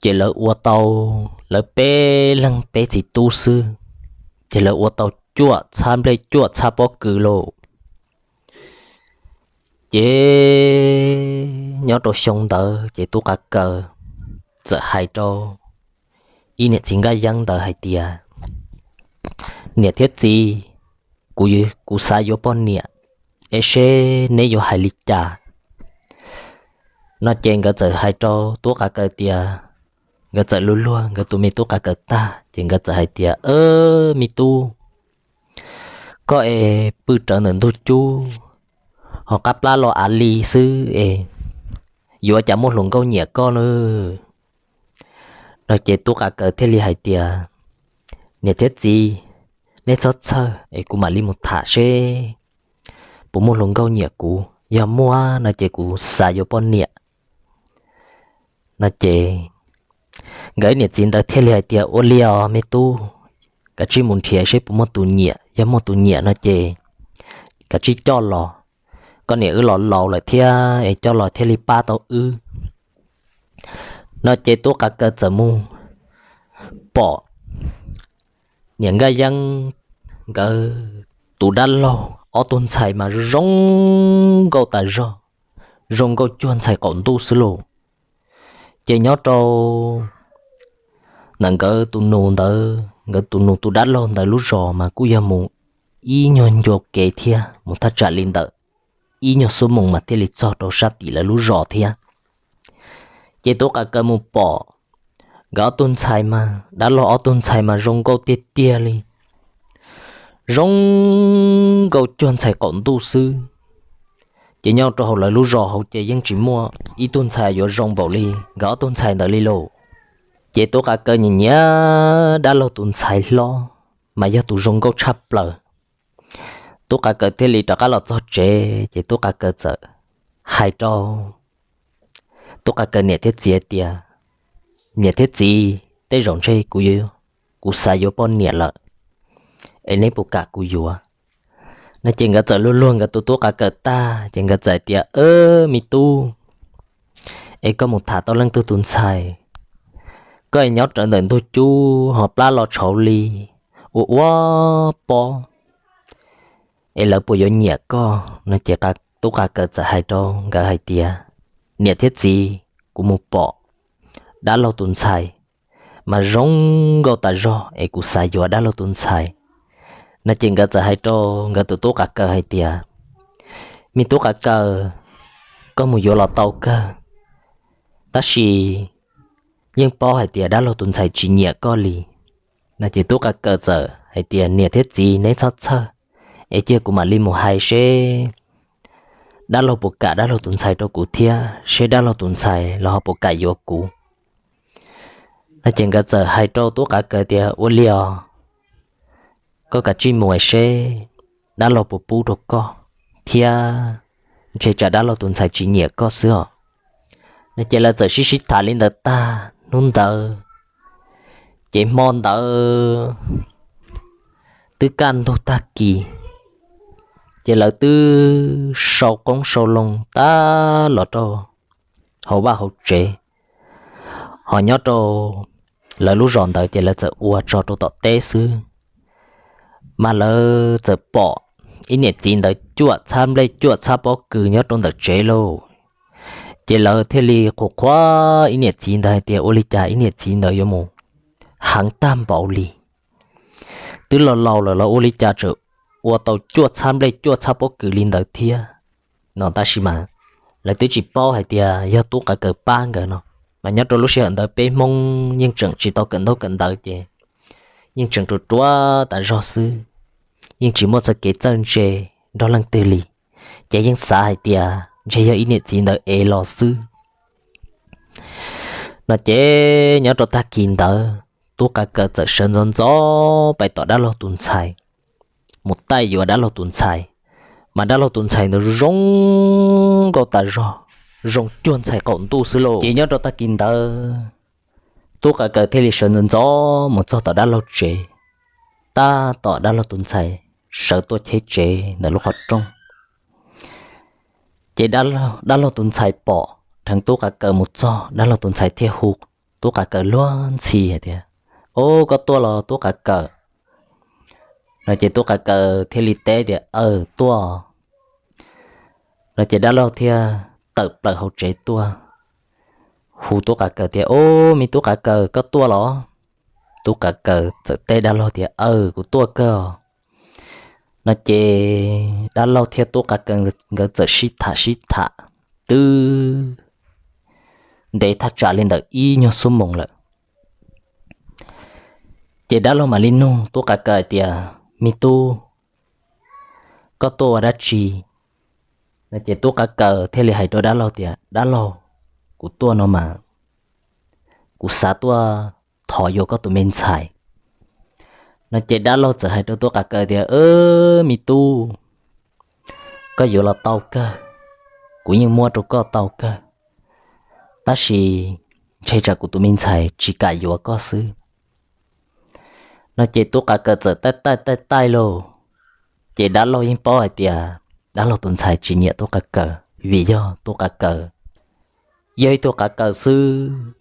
ces lawv ua tau, lawv peb leeg peb txiv tub xwb, ces lawv ua tau cuaj txhab nplej cuaj txhab pob kws lauj. Ces nyob rau xyoo ntawd ces tub Qav Kaws txawm hais rau ib niam txiv Nkaj Yeeb ntawd hais tias, Niam thiab txiv, kuv, kuv xav yuav poj niam, es seb neb yuav hais li cas? No ces nkawd txawm hais rau tub Qav Kaws tias, nkawd txawm luag luag nkawd tus me tub Qav Kaws tag ces nkawd txawm hais tias, Me tub, koj es pw rawv ntawm ntug cub, ho qab plab los av li xwb es yuav cas muaj hluas nkauj nyiam koj na? No ces tub Qav Kaws thiaj li hais tias, Niam thiab txiv, neb txhob txhawj es kuv mam li mus tham seb puas muaj hluas nkauj nyiam kuv, yog muaj no ces kuv xav yuav poj niam. No ces nkawd niam txiv ntawd thiaj li hais tias, Ua li os me tub, kav tsij mus nrhiav seb puas muaj tus nyiam, yog muaj tus nyiam no ces kav tsij coj los, koj niam wb los laus lawm thiab es coj los thiaj li pab tau wb. No ces tub Qav Kaws txawm mus pom niam Nkaj Yeeb nkawd tus dab laug ob tug ntxhais mas zoo nkauj tas zog, zoo nkauj cuag ntxhais qaum ntuj xwb lauj. Ces nyob rau ntawm nkawd tus nus ntawd, nkawd tus nus tus dab laug ntawd lub zos mas kuj yog mus ib nyuag ncua kev thiab, mus thaj tsam li ntawm ib nyuag xuab moos mas thiaj li txog rau sab tim lawv lub zos thiab. Ces tub Qav Kaws mus pom nkawd ob tug ntxhais mas, dab laug ob tug ntxhais mas zoo nkauj tiag tiag li, zoo nkauj cuag ntxhais qaum ntuj xwb. Ces nyob rau hauv lawv lub zos hauv ces yeej tsis muaj ib tug ntxhais yuav zoo npaum li nkawd ob tug ntxhais ntawd li lauj. Ces tub Qav Kaws nyiam nyiam dab laug tus ntxhais hlob, mas yog tus zoo nkauj tshaj plaws. Tub Qav Kaws thiaj li rov qab los txog tsev ces tub Qav Kaws txawm hais rau tub Qav Kaws niam thiab txiv hais tias, Niam thiab txiv, tej zaum ntshe kuv, kuv xav yuav poj niam lawm, es neb puas kam kuv yuav? No ces nkawd txawm luag luag nkawd tus tub Qav Kaws tag ces nkawd txawm hais tias, Me tub, es koj mus tham tau leej twg tus ntxhais, koj es nyob rawv ntawm ntug cub ho plab los tshauv li, ua ua pob, es lawv puas yuav nyiam koj? No ces tub Qav Kaws txawm hais rau nkawd hais tias, Niam thiab txiv, kuv mus pom dab laug tus ntxhais mas zoo nkauj tas zog es kuv xav yuav dab laug tus ntxhais. No ces nkawd txawm hais rau nkawd tus tub Qav Kaws hais tias, Me tub Qav Kaws, koj mus yuav los tau kawg, tab sis yeej paub hais tias dab laug tus ntxhais tsis nyiam koj li. No ces tub Qav Kaws txawm hais tias, Niam thiab txiv, neb txhob txhawj, es cia kuv mam li mus hais seb dab laug puas kam dab laug tus ntxhais rau kuv thiab seb dab laug tus ntxhais los ho puas kam yuav kuv. No ces nkawd txawm hais rau tub Qav Kaws tias, Ua li os, koj kav tsij mus es seb dab laug puas pub rau koj thiab, ntshe tsam dab laug tus ntxhais tsis nyiam koj xwb os. No ces lawv txawm sib sib tham li ntawd tag hnub ntawd, ces hmo ntawd twb kaj ntug tag kis, ces lawv twb sau qoob sau loo tag los rau hauv vaj hauv tsev, ho nyob rau lawv lub zos ntawd ces lawv txawm ua tso rau tom teb xwb. Mas lawv txawm pom ib niam txiv ntawd cuaj txhab nplej cuaj txhab pob kws nyob rau ntawm tsev lauj. Ces lawv thiaj li qhuas qhuas ib niam txiv ntawd hais tias, Ua li cas ib niam txiv ntawd yuav mus heev tag npaum li? Twb los laus lawm los ua li cas tseem ua tau cuaj txhab nplej cuaj txhab pob kws li ntawd thiab? No tab sis mas lawv twb tsis paub hais tias yog tub Qav Kaws pab nkawd no. Mas nyob rau lub sij hawm ntawd peb Hmoob yeej tseem tsis tau kawm ntaub kawm ntawv ces yeej tseem ruam ruam tas zog xwb, yeej tsis muaj txoj kev txawj ntse nrog leej twg li, ces yeej xav hais tias ntshe yog ib niam txiv ntawd ev los xwb. No ces nyob rau tag kis ntawd Tub Qav Kaws txawm sawv ntxov ntxov pais tom dab laug tus ntxhais, mus taij yuav dab laug tus ntxhais. Mas dab laug tus ntxhais ntawd zoo nkauj tas zog, zoo cuag ntxhais qaum ntuj xwb lauj. Ces nyob rau tag kis ntawd, Tub Qav Kaws thiaj li sawv ntxov ntxov mus txog tom dab laug tsev, tab tom dab laug tus ntxhais sawv tuaj cheb tsev ntawm lub qhov rooj. Ces dab laug tus ntxhais pom dheev Tub Qav Kaws mus txog, dab laug tus ntxhais thiaj hu Tub Qav Kaws luag ntxhi hais tias, Ob, koj tuaj los Tub Qav Kaws? No ces Tub Qav Kaws thiaj li teb tias, Aws, tuaj. No ces dab laug thiaj tawm plaws hauv tsev tuaj, hu Tub Qav Kaws tias, Ob, me Tub Qav Kaws, koj tuaj los? Tub Qav Kaws txawm teb dab laug tias, Aws, kuv tuaj kawg. No ces dab laug thiab Tub Qav Kaws nkawd txawm sib tham sib tham twb ntev thaj tsam li ntawm ib nyuag xuab moos lawm. Ces dab laug mam li nug Tub Qav Kaws hais tias, Me tub, koj tuaj ua dab tsi? No ces Tub Qav Kaws thiaj li hais rau dab laug tias, Dab laug, kuv tuaj no mas kuv xav tuaj thov yuav koj tus me ntxhais. No ces dab laug txawm hais rau Tub Qav Kaws tias, Me tub, koj yuav los tau kawg, kuv yeej muab rau koj tau kawg, tab sis ntshe tsam kuv tus me ntxhais tsis kam yuav koj xwb. No ces Tub Qav Kaws txawm taij taij taij taij lauj. Ces dab laug yeej paub hais tias dab laug tus ntxhais tsis nyiam Tub Qav Kaws, vim yog Tub Qav Kaws yog ib tug qav kaws xwb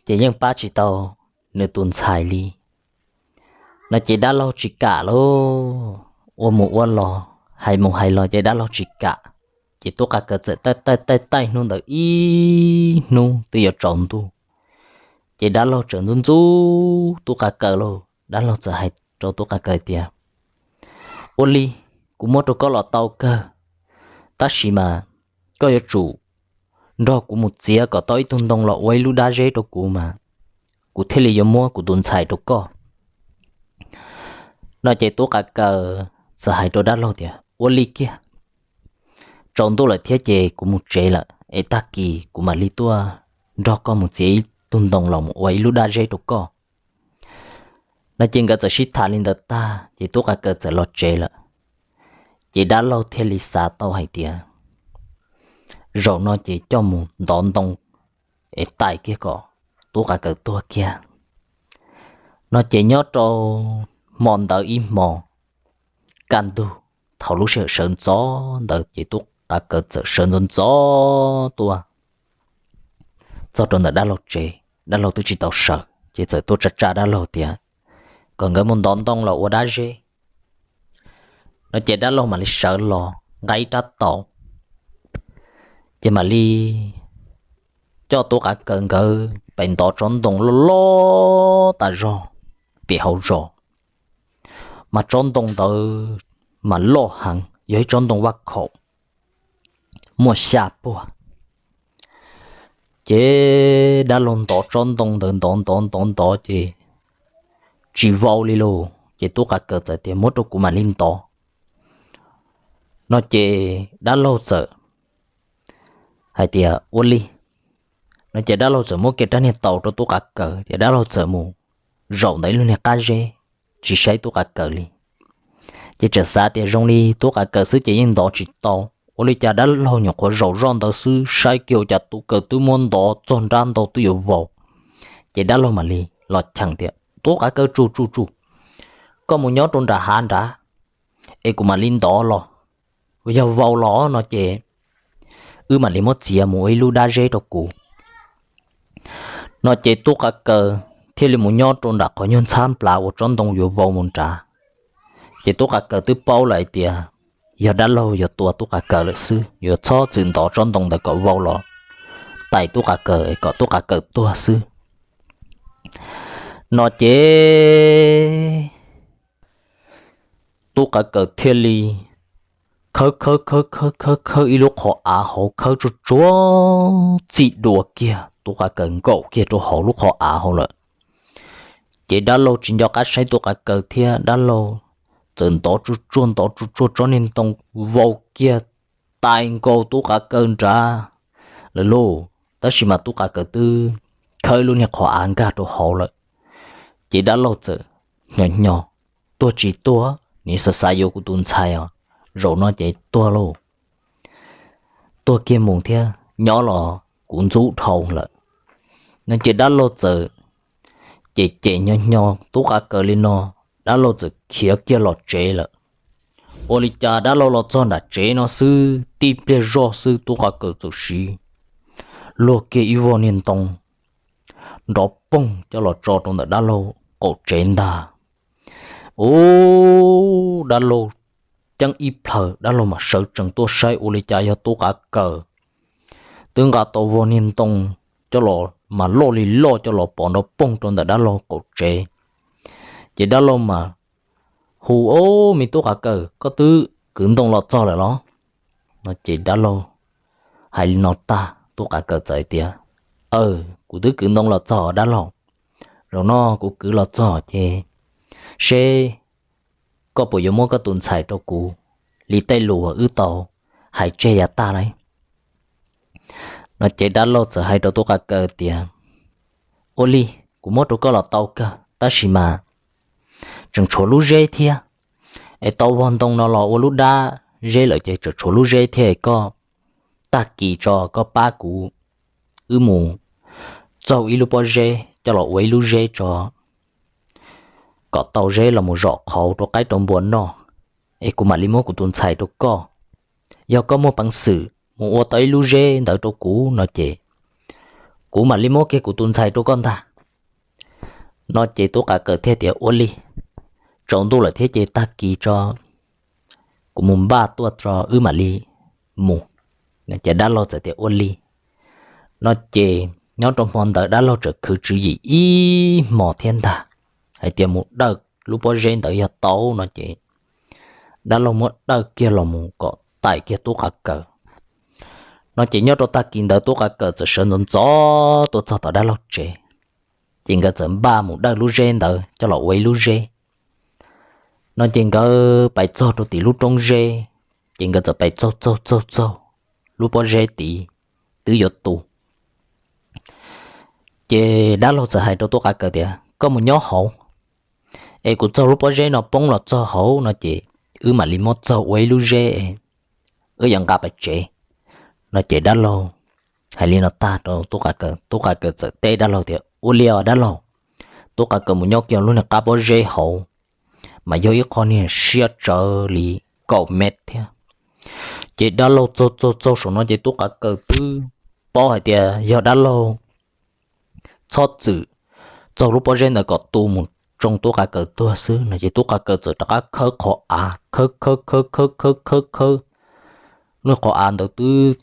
ces yeej pab tsis tau nws tus ntxhais li. No ces dab laug tsis kam lauj, ua mus ua los hais mus hais los ces dab laug tsis kam. Ces Tub Qav Kaws txawm taij taij taij taij hnub ntawd ib hnub twb yuav tsaus ntuj. Ces dab laug txawm ntxub ntxub Tub Qav Kaws lauj, dab laug txawm hais rau Tub Qav Kaws tias, Ua li, kuv muab rau koj los tau kawg, tab sis mas koj yuav tsum nrog kuv mus txiav kom tau ib tug ntoo los ua ib lub dab zeb rau kuv mas kuv thiaj li yuav muab kuv tus ntxhais rau koj. No ces Tub Qav Kaws txawm hais rau dab laug tias, Ua li kiag, tsaus ntuj lawm thiab ces kuv mus tsev lawm es tag kis kuv mam li tuaj nrog koj mus txiav ib tug ntoo los mus ua ib lub dab zeb rau koj. No ces nkawd txawm sib tham li ntawd tag ces Tub Qav Kaws txawm los tsev lawm. Ces dab laug thiaj li xav tau hais tias, Zaum no ces coj mus ntov ntoo es tais kiag kom Tub Qav Kaws tuag kiag. No ces nyob rau hmo ntawd ib hmo kaj ntug, thaum lub sij hawm sawv ntxov ntawd ces Tub Qav Kaws txawm sawv ntxov ntxov tuaj txog rau ntawm dab laug tsev, dab laug twb tsis tau sawv ces txawm tuaj tsa tsa dab laug tias kom nkawd mus ntov ntoo los ua dab zeb. No ces dab laug mam li sawv los nqa ib rab taus, ces mam li coj Tub Qav Kaws nkawd pem ntov tsob ntoo loj loj tas zog pem hauv zos. Mas tsob ntoo ntawd mas loj heev, yog ib tsob ntoo vaj khaum muaj xya puag. Ces dab laug ntov tsob ntoo ntawd ntov ntov ntov ntov ces tsis vau li lauj. Ces Tub Qav Kaws txawm tias, Muab rau kuv mam li ntov. No ces dab laug txawm hais tias, Ua li. No ces dab laug txawm muab kiag rab niag taus rau Tub Qav Kaws ces dab laug txawm mus zaum ntawm ib lub niag qab zeb, tsis saib Tub Qav Kaws li. Ces txawm xav tias zoo li Tub Qav Kaws xwb ces yeej ntov tsis tau, ua li cas dab laug nyuam qhuav zaum zoj ntawd xwb saib kiag ua cas Tub Qav Kaws twb muab ntov txog nrab ntau twb yuav vau. Ces dab laug mam li los cheem tias, Tub Qav Kaws, tsum tsum tsum, koj mus nyob rau nram hav nrad es kuv mam li ntov los, yog vau los no ces wb mam li muab txiav mus ua ib lub dab zeb rau kuv. No ces Tub Qav Kaws thiaj li mus nyob rau nram qhov nyuag ntxhab nplav uas tsob ntoo yuav vau mus nrad. Ces Tub Qav Kaws twb paub lawm hais tias yog dab laug yuav tua Tub Qav Kaws lawm xwb, yuav txhob txwm ntov tsob ntoo ntawd kom vau los tais Tub Qav Kaws kom Tub Qav Kaws tuag xwb. No ces Tub Qav Kaws thiaj li khawb khawb khawb khawb khawb khawb ib lub qhov av hauv, khawb tsuag tsuag txij dua kiag, Tub Qav Kaws nkaum kiag rau hauv lub qhov av hauv lawm. Ces dab laug tsis nco qab saib Tub Qav Kaws thiab, dab laug txawm ntov tsuag tsuag ntov tsuag tsuag tsob niag ntoo vau kiag tais nkaus Tub Qav Kaws nrad lawm lauj. Tab sis mas Tub Qav Kaws twb khawb lub niag qhov av nkag rau hauv lawm. Ces dab laug txawm hnyos hnyos, tuag tsis tuag, nws xav xav yuav kuv tus ntxhais os, zaum no ces tuag lauj, tuag kiag mus thiab nyob los kuv ntxub dhau lawm. No ces dab laug txawm cem cem hnyos hnyos tub qav kaws li no, dab laug txawm khiav kiag los tsev lawm. Ua li cas dab laug los txog nram tsev no xwb tib pliag zoj xwb tub qav kaws txawm siv luag kiag ib vog niag ntoo nrov poog coj los tso rau ntawm dab laug qaum tsev ntag. Ub, dab laug ceeb ib plhaw, dab laug mam sawv tsees tuaj saib ua li cas yog tub qav kaws twb nqa tau vog niag ntoo coj los mas loj li loj coj los pov nrov poog rau ntawm dab laug qaum tsev. Ces dab laug mas hu, Ob, me tub qav kaws, koj twb kwv ntoo los txog lawm los? No ces dab laug hais li no tag tub qav kaws txawm hais tias, Aw, kuv twb kwv ntoo los txog dab laug, zaum no kuv kwv los txog ces seb koj puas yuav muab koj tus ntxhais rau kuv li tej lus wb tau hais tseg yav tag lauj? No ces dab laug txawm hais rau tub qav kaws tias, Ua li, kuv muab rau koj los tau kawg tab sis mas tseem tshuav lub zeb thiab, es tau vog ntoo no los ua lub dab zeb lawm ces tseem tshuav lub zeb thiab, koj tag kis tso koj pab kuv, wb mus txaug ib lub pob zeb coj los ua ib lub zeb tso kom tau zeb los mus zom qhauv rau qaib rau npua noj, es kuv mam li muab kuv tus ntxhais rau koj. Yog koj muaj peev xwm mus ua tau ib lub zeb ntawd rau kuv no ces kuv mam li muab kiag kuv tus ntxhais rau koj ntag. No ces tub qav kaws thiaj tias, Ua li, tsaus ntuj lawm thiab ces tag kis tso kuv mus npaj tuaj tso wb mam li mus. Ces dab laug txawm tias, Ua li. No ces nyob rau hmo ntawd dab laug txawm khwv tswv yim ib hmos thiab ntag, hais tias mus dawj lub pob zeb ntawd yog tau no ces dab laug muab dawj kiag los mus kom tais kiag tub qav kaws. No ces nyob rau tag kis ntawd tub qav kaws txawm sawv ntxov ntxov tuaj txog tom dab laug tsev, ces nkawd txawm npaj mus dawj lub zeb ntawd coj los ua ib lub zeb. No ces nkawd pais txog rau tim lub roob zeb, ces nkawd txawm pais txaug txaug txaug txaug lub pob zeb tid twb yuav tu. Ces dab laug txawm hais rau tub qav kaws tias, Koj mus nyob hauv, es kuv txaug lub pob zeb no poob los txog hauv no ces wb mam li muab txaug ua ib lub zeb, wb yuav nqa pais tsev. No ces dab laug hais li no tag rau tub qav kaws, tub qav kaws txawm teb dab laug tias, Ua li os dab laug. Tub qav kaws mus nyob kiag lub niag qab pob zeb hauv, mas yog ib qho niag siab tsawv li kaum mev thiab. Ces dab laug txaug txaug txaug saum no ces tub qav kaws twb paub hais tias yog dab laug txhob txwm txaug lub pob zeb ntawd kom tu mus tsoo tub qav kaws tuag xwb no ces tub qav kaws txawm rov qab khawb qhov av, khawb khawb khawb khawb khawb khawb khawb, lub qhov av ntawd twb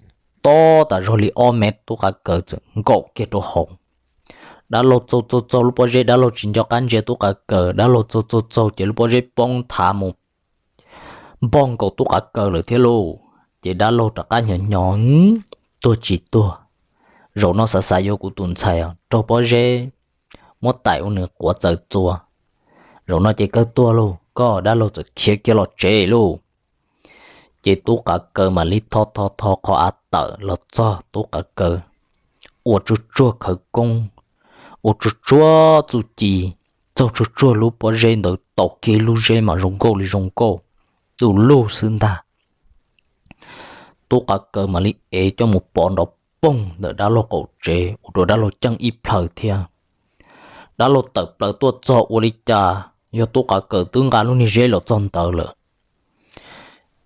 tob tas zog li ob mev, tub qav kaws txawm nkaum kiag rau hauv. Dab laug txaug txaug txaug lub pob zeb, dab laug tsis nco qab ntsia tub qav kaws, dab laug txaug txaug txaug ces lub pob zeb poob thav mus npog nkaus tub qav kaws lawm thiab lauj. Ces dab laug rov qab hnyos hnyos, Tuag tsis tuag, zaum no xav xav yuav kuv tus ntxhais os, raug pob zeb muab tais ua nws quav txawv txua, zaum no ces kawg tuag lauj. Koj dab laug txawm khiav kiag los tsev lauj. Ces tub qav kaws mam li tho tho tho qhov av tawm los txog tub qav kaws ua tsuag tsuag khawv koob, ua tsuag tsuag txuj ci, txaug tsuag tsuag lub pob zeb ntawd tau kiag lub zeb mas zoo nkauj li zoo nkauj, du lug xwb ntag. Tub qav kaws mam li ev coj mus pov nrov poog ntawm dab laug qaum tsev ua rau dab laug ceeb ib plhaw thiab. Dab laug tawm plaws tuaj txog ua li cas yog tub qav kaws twb nqa lub niag zeb los txog ntawd lawm.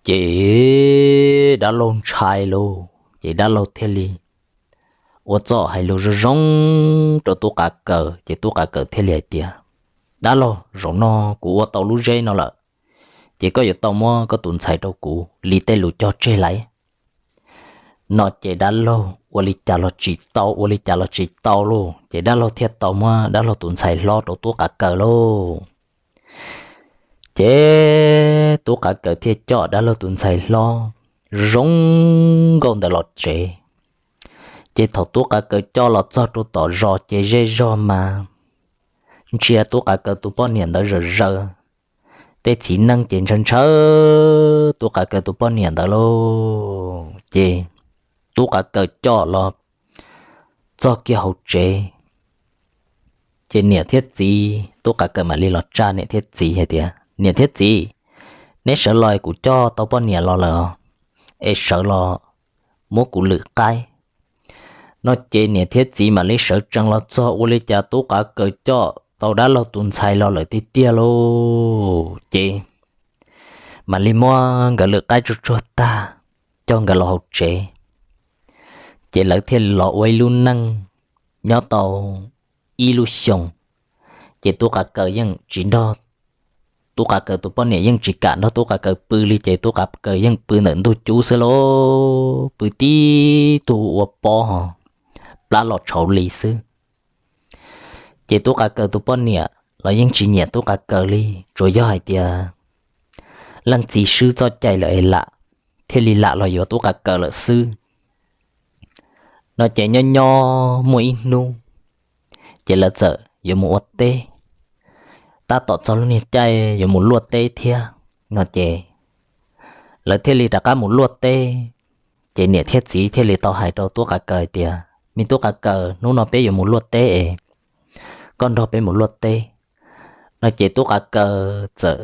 Ces dab laug ntshai lauj, ces dab laug thiaj li ua txoj hais lus zoo zoo rau tub qav kaws, ces tub qav kaws thiaj li hais tias, Dab laug, zaum no kuv ua tau lub zeb no lawm, ces koj yuav tau muab koj tus ntxhais rau kuv li tej lus cog tseg lauj. No ces dab laug ua li cas los tsis tau, ua li cas los tsis tau lauj, ces dab laug thiaj tau muab dab laug tus ntxhais hlob rau tub qav kaws lauj. Ces tub qav kaws thiaj coj dab laug tus ntxhais hlob zoo nkauj ntawd los tsev. Ces thaum tub qav kaws coj los txog rau tom zos ces zej zog mas ntsia tub qav kaws tus poj niam ntawd zawm zaws, tej txiv neej ces ntshaw ntshaw tub qav kaws tus poj niam ntawd lauj. Ces tub qav kaws coj los txog kiag hauv tsev, Ces niam thiab txiv, tub qav kaws mam li los tsa niam thiab txiv hais tias, Niam thiab txiv, neb sawv los kuv coj tau poj niam los lawm os, es sawv los muab kuv lwm qaib. No ces niam thiab txiv mam li sawv tsees los txog, ua li cas tub qav kaws coj tau dab laug tus ntxhais los lawm tiag tiag lauj. Ces mam li muab nkawd lwm qaib tsuag tsuag tag, coj nkawd los hauv tsev. Ces lawv thiaj los ua ib lub neej nyob tau ib lub xyoos. Ces tub qav kaws yeej tsis nrog, tub qav kaws tus poj niam yeej tsis kam nrog tub qav kaws pw li, ces tub qav kaws yeej pw ntawm ntug cub xwb lauj, pw tib tug ua pob ho plab los tshauv li xwb. Ces tub qav kaws tus poj niam los yeej tsis nyiam tub qav kaws li, tsuas yog hais tias leej txiv swb txoj cai lawm es lam, thiaj li lam los yuav tub qav kaws lawm xwb. No ces nyob nyob muaj ib hnub, ces lawv txawm yuav mus ua teb, tab tom txog lub niag caij yuav mus luaj teb thiab. No ces lawv thiaj li rov qab mus luaj teb. Ces niam thiab txiv thiaj li tau hais rau tub qav kaws tias, Me tub qav kaws, hnub no peb yuav mus luaj teb es koj nrog peb mus luaj teb. No ces tub qav kaws txawm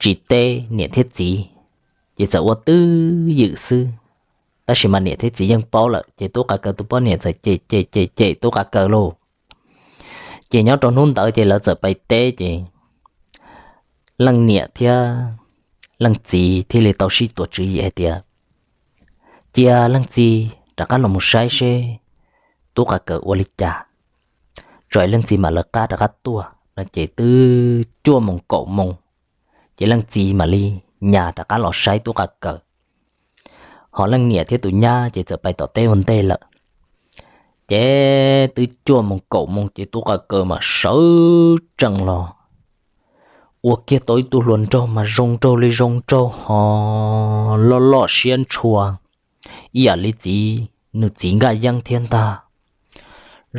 tsis teb niam thiab txiv, ces txawm ua twj ywm xwb. Tab sis mas niam thiab txiv yeej paub lawm, ces tub qav kaws tus poj niam txawm cem cem cem cem tub qav kaws lauj. Ces nyob rau hnub ntawd ces lawv txawm pais teb, ces leej niam thiab leej txiv thiaj li tau sib tuav tswv yim hais tias, Cia leej txiv rov qab los mus saib seb tub qav kaws ua li cas, tso leej txiv mam lawv qab rov qab tuaj. No ces twb cuaj moos kaum moos, ces leej txiv mam li nyas rov qab los saib tub qav kaws. Ho leej niam thiab tus nyab ces txawm pais tom teb ua ntej lawm. Ces twb cuaj moos kaum moos ces tub qav kaws mas sawv tsees los ua kiag tau ib tug hluas nraug mas zoo nraug li zoo nraug ho loj loj siab ntshua ib yam li txiv, nws txiv Nkaj Yeeb thiab ntag.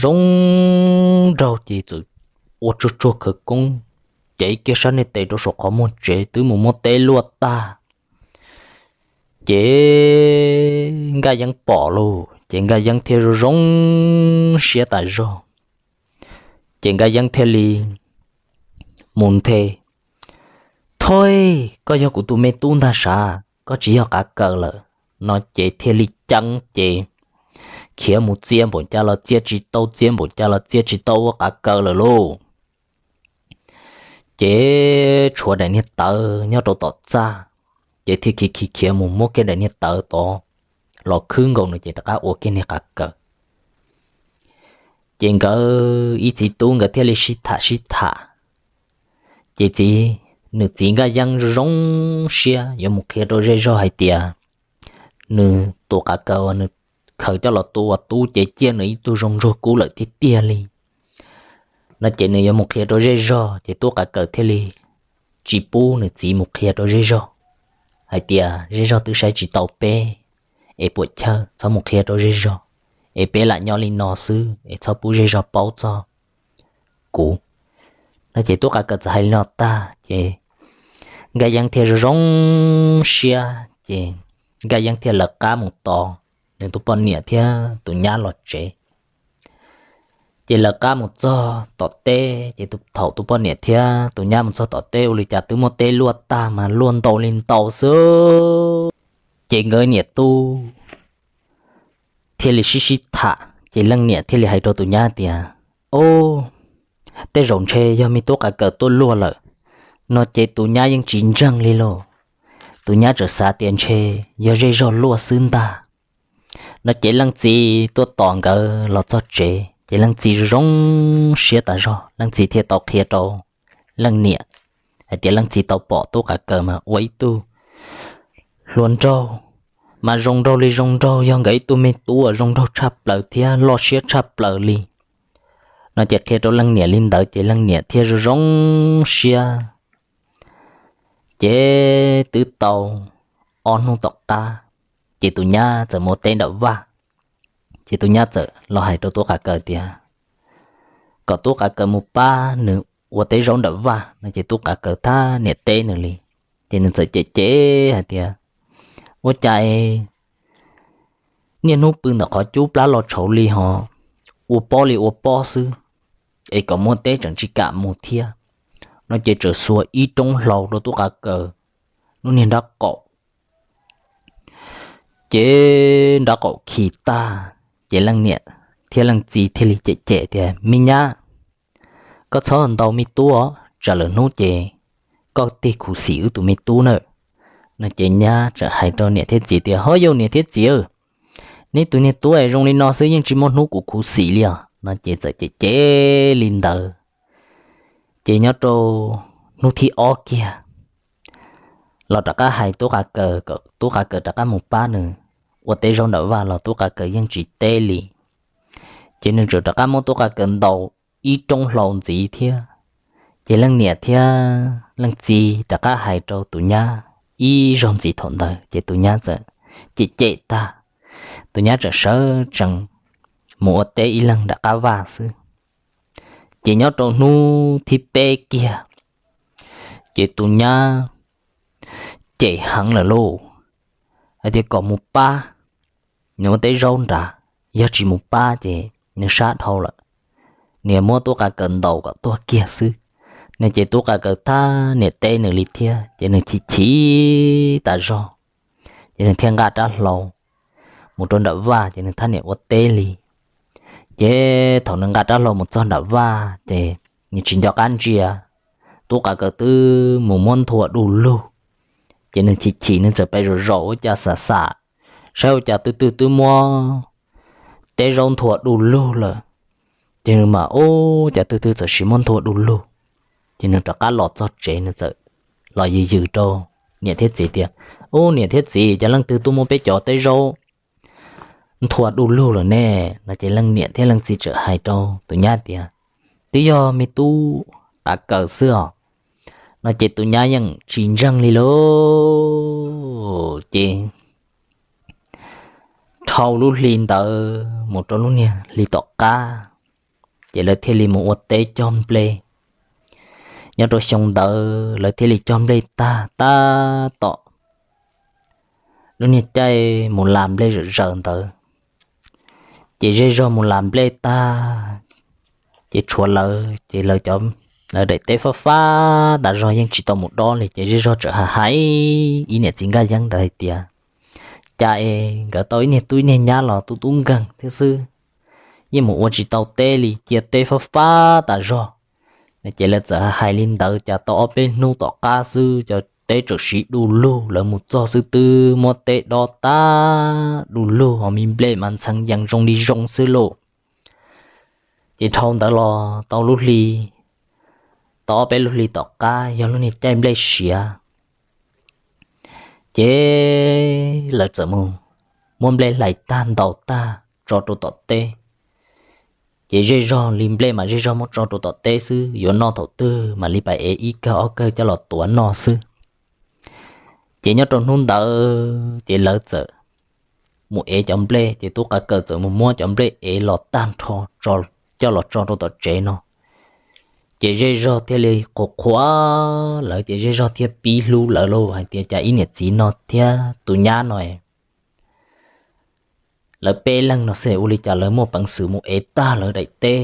Zoo nraug ces txawm ua tsuag tsuag khawv koob, cev kiag sab niag tes rau saum qhov muag tsev twb mus muab teb luaj tag. Ces Nkaj Yeeb pom lauj, ces Nkaj Yeeb thiaj zoo zoo siab tas zog. Ces Nkaj Yeeb thiaj li mus nthe, Thoj, koj yog kuv tus me tub ntag sav, koj tsis yog qav kaws lawm. No ces thiaj li ceeb ces khiav mus txia npaum cas los txia tsis tau, txia npaum cas los txia tsis tau ua qav kaws lawm lauj. Ces tshuav daim niag tawv nyob rau tom txaj, ces thiaj khiav khiav khiav mus muab kiag daim niag tawv tod los khwb nkaus nws ces rov qab ua kiag niag qav kaws. Ces nkawd ib txiv tub nkawd thiaj li sib tham sib tham. Ces txiv, nws txiv Nkaj Yeeb zoo zoo siab yuav mus qhia rau zej zog hais tias nws tus qav kaws uas nws khaws coj los tu ua tub ces ciaj nws ib tug zoo nraug kub lawm tiag tiag li. No ces nws yuav mus qhia rau zej zog ces tub qav kaws thiaj li tsis pub nws txiv mus qhia rau zej zog hais tias zej zog twb saib tsis tau peb, es puam chawj txhob mus qhia rau zej zog, es peb lam nyob li no xwb es txhob pub zej zog paub txog kuv. No ces tub qav kaws txawm hais li no tag ces Nkaj Yeeb thiaj zoo zoo siab ces Nkaj Yeeb thiaj lawv qab mus tos nws tus poj niam thiab tus nyab los tsev. Ces lawv qab mus txog tom teb ces thaum tus poj niam thiab tus nyab mus txog tom teb ua li cas twb muab teb luaj tag mas luaj ntau li ntau xwb. Ces nkawd niam tub thiaj li sib sib tham ces leej niam thiaj li hais rau tus nyab tias, Ob, tej zaum ntshe yog me tub qav kaws tuaj luaj lawm. No ces tus nyab yeej tsis ntseeg li lauj. Tus nyab txawm xav tias ntshe yog zej zog luaj xwb ntag. No ces leej txiv tuaj tos nkawd los txog tsev ces leej txiv zoo zoo siab tas zog, leej txiv thiaj tau qhia rau leej niam hais tias leej txiv tau pom tub qav kaws mas ua ib tug hluas nraug mas zoo nraug li zoo nraug, yog nkawd ib tug me tub uas zoo nraug tshaj plaws thiab loj siab tshaj plaws li. No ces qhia rau leej niam li ntawd ces leej niam thiaj zoo zoo siab. Ces twb tau ob hnub tom qab ces tus nyab txawm mus ua teb nram vaj. Ces tus nyab txawm los hais rau tub qav kaws tias kom tub qav kaws mus pab nws ua teb zaub nram vaj no ces tub qav kaws thab niam teb nws li. Ces nws txawm cem cem hais tias, Ua cas niaj hnub pw ntawm qhov cub plab los tshauv li ho ua pob li ua pob xwb. es kom muaj teb tseem tsis kam mus thiab. No ces txawm xuas ib roob hlau rau tub qav kaws lub niag nrab qaum, ces nrab qaum khi tag, ces leej niam thiab leej txiv thiaj li cem cem tias, Me nyab, koj txhob ntaus me tub os, tsam lwm hnub ces koj tig khuv xim wb tus me tub na. No ces nyab txawm hais rau niam thiab txiv tias, Ho yog niam thiab txiv, neb tus niag tub zoo li no xwb yeej tsis muaj hnub kuv khuv xim li os. No ces txawm cem cem li ntawd, ces nyob rau hnub thib ob kiag los rov qab hais tub qav kaws kom tub qav kaws rov qab mus pab nws ua teb zaub nram vaj los tub qav kaws yeej tsis teb li. Ces nws txawm rov qab muab tub qav kaws ntaus ib roob hlau ntxiv thiab. Ces leej niam thiab leej txiv rov qab hais rau tus nyab ib zaug ntxiv thaum ntawd, ces tus nyab txawm cem cem tag, tus nyab txawm sawv tsees mus ua teb ib leeg nram qab vaj xwb. Ces nyob rau hnub thib peb kiag, ces tus nyab cem heev lawm lauj, hais tias kom mus pab nws ua teb zaub nrad, yog tsis mus pab ces nws sab dhau lawm, nws muab tub qav kaws ntaus kom tuag kiag xwb. No ces tub qav kaws thab niam teb nws li thiab, ces nws chim chim tas zog, ces nws thiaj nqa rab hlau mus rau nram vaj, ces nws thab niam ua teb li. Ces thaum nws nqa rab hlau mus txog nram vaj ces nws tsis nco qab ntsia, tub qav kaws twb mus muab nthua du lug. Ces nws chim chim, nws txawm pes zaum zaum ua cas xam xam, saib ua cas twb twb twb muab teb zaub nthua du lug lawm. Ces nws mas, Ub, cas twb twb txawm sis muab nthua du lug. Ces nws rov qab los txog tsev, nws txawm los yws yws rau niam thiab txiv tias, Ub, niam thiab txiv, cas leej twg tuaj muab peb cov teb zaub nthua du lug lawm ne? No ces leej niam thiab leej txiv txawm hais rau tus nyab tias, Twb yog me tub qav kaws xwb os. No ces tus nyab yeej tsis ntseeg li lauj. Ces dhau lub hli ntawd mus rau lub niag hli tom qab, ces lawv thiaj li mus ua teb cog nplej. Nyob rau xyoo ntawd lawv thiaj li cog nplej tag tab tom lub niag caij mus las nplej zom zaws ntawd. Ces zej zog mus las nplej tag, ces tshuav lawv, ces lawv cov, lawv daim teb fab fab tas zog yeej tsis tau mus dob li. Ces zej zog txawm hais hais ib niam txiv nkaj yeeb ntawd hais tias, Cas es nkawd tau ib niag tub ib niag nyab los tub tub nkeeg thiab xwb, yeej mus ua tsis tau teb li, cia teb fab fab tas zog. Ces lawv txawm hais li ntawd, cas tau ob peb hnub tom qab xwb cov teb txawm siv du lug, lawv mus txog xwb twb muab teb dob tag du lug, ho me nplej mas ntxhee yees zoo li zoo xwb lauj. Ces dhau ntawd los tau lub hli, tau ob peb lub hli tom qab yog lub niag caij nplej siav, ces lawv txawm mus muab nplej hlais tag ntaus tag tso rau tom teb. Ces zej zog li nplej mas zej zog muab tso rau tom teb xwb, yuav noj thaum twg mam li pais ev ib kawg ob kawg coj los tuav noj xwb. Ces nyob rau hnub ntawd ces lawv txawm mus ev cov nplej, ces tub qav kaws txawm mus muab cov nplej ev los tag nrho coj los tso rau tom tsev no. Ces zej zog thiaj li qhuas qhuas lawv, ces zej zog thiaj pib hlub lawv lauj, hais tias, Cas ib niam txiv no thiab tus nyab no lawv peb leeg no xwb ua li cas lawv muaj peev xwm mus ev tag lawv daim teb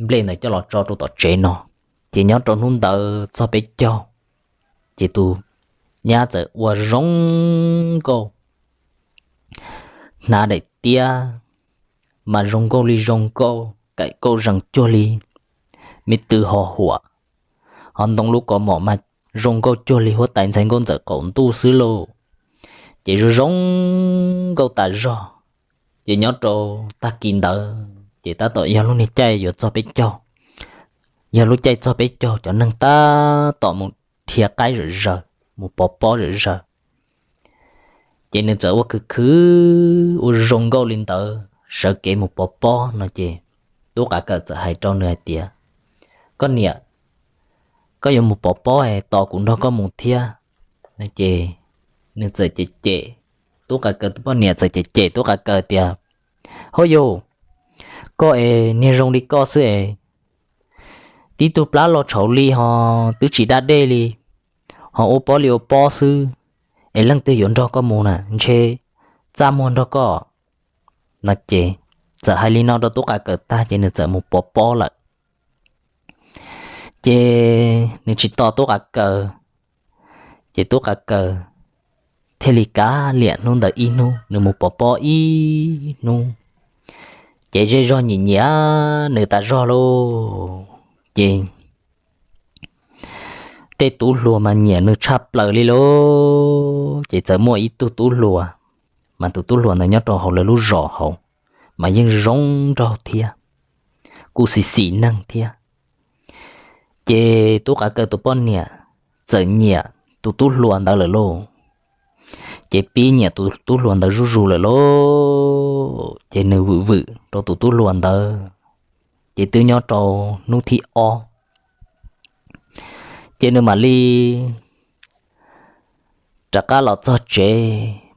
nplej ntawd coj los tso rau tom tsev no. Ces nyob rau hnub ntawd txog peb caug, ces tus nyab txawm ua zoo nkauj, hnav daim tiab mas zoo nkauj li zoo nkauj, kaim kauj zees cuag li me tw ho huam, ho ntoo lub kaus mom mas zoo nkauj cuag li huab tais ntxhais nkauj ntxawm qaum ntuj xwb lauj. Ces zoo zoo nkauj tas zog. Ces nyob rau tag kis ntawd ces tab tom yog lub niag caij yuav txog peb caug, yog lub caij txog peb caug cov neeg tab tom mus dhia qaib zom zaws, mus pov pob zom zaws. Ces nws txawm ua khwv khwv ua zoo nkauj li ntawd sawv kev mus pov pob no ces tub qav kaws txawm hais rau nws hais tias, Koj niam, koj yuav mus pov pob es tos kuv nrog koj mus thiab. Ces nws txawm cem cem, tub qav kaws tus poj niam txawm cem cem tub qav kaws tias, Hauj yus, koj es niag zoo li koj xwb es, tib tug plab los tshauv li ho twb tsis da dej li, ho ua pob li ua pob xwb, es leej twg yuav nrog koj mus na, ntshe txaj muag nrog koj. No ces txawm hais li no rau tub qav kaws tag ces nws txawm mus pov pob lawm. Ces nws tsis tos tub qav kaws, ces tub qav kaws thiaj li kav liam hnub ntawd ib hnub, nws mus pov pob ib hnub. Ces zej zog nyiam nyiam nws tas zog lauj. Ces tej tub hluas mas nyiam nws tshaj plaws li lauj. Ces txawm muaj ib tug tub hluas, mas tus tub hluas ntawd nyob rau hauv lawv lub zos hauv, mas yeej zoo nraug thiab, kuj xis xis neeg thiab. Ces tub qav kaws tus poj niam txawm nyiam tus tub hluas ntawd lawm lauj. Ces pib nyiam tus tub hluas ntawd zuj zus lawm lauj. Ces nws vwm vwm rau tus tub hluas ntawd, ces twb nyob rau hnub thib ob, ces nws mam li rov qab los txog tsev,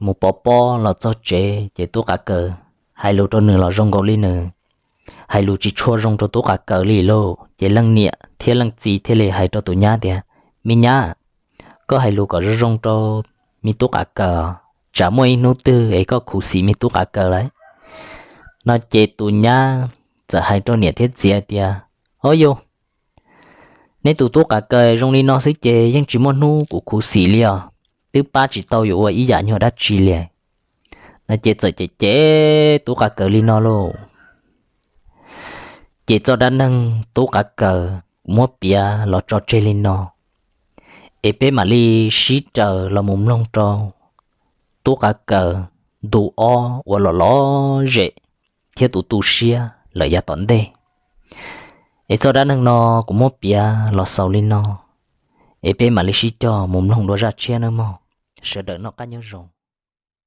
mus pov pob los txog tsev, ces tub qav kaws hais lus rau nws los zoo nkaus li nws hais lus tsis tshua zoo rau tub qav kaws li lauj. Ces leej niam thiab leej txiv thiaj li hais rau tus nyab tias, Me nyab, koj hais lus kom zoo zoo rau me tub qav kaws, tsam muaj ib hnub twg es koj khuv xim me tub qav kaws lawm. No ces tus nyab txawm hais rau niam thiab txiv tias, Ob yus, neb tus tub qav kaws zoo li no xwb ces yeej tsis muaj hnub kuv khuv xim li os, twb pab tsis tau yus ua ib yam nyuag dab tsi li. No ces txawm cem cem tub qav kaws li no lauj. Ces txoj dab neeg tub qav kaws kuv muab piav los tso tseg li no, es peb mam li sib raws los mus mloog rau tub qav kaws ntu ob uas los lom zem thiab tus tu siab lawm yav tom ntej. Es txoj dab neeg no kuv muab piav los xaus li no, es peb mam li sib cog mus mloog dua zaj tshiab nawb mog. Sawv daws noj qab nyob zoo.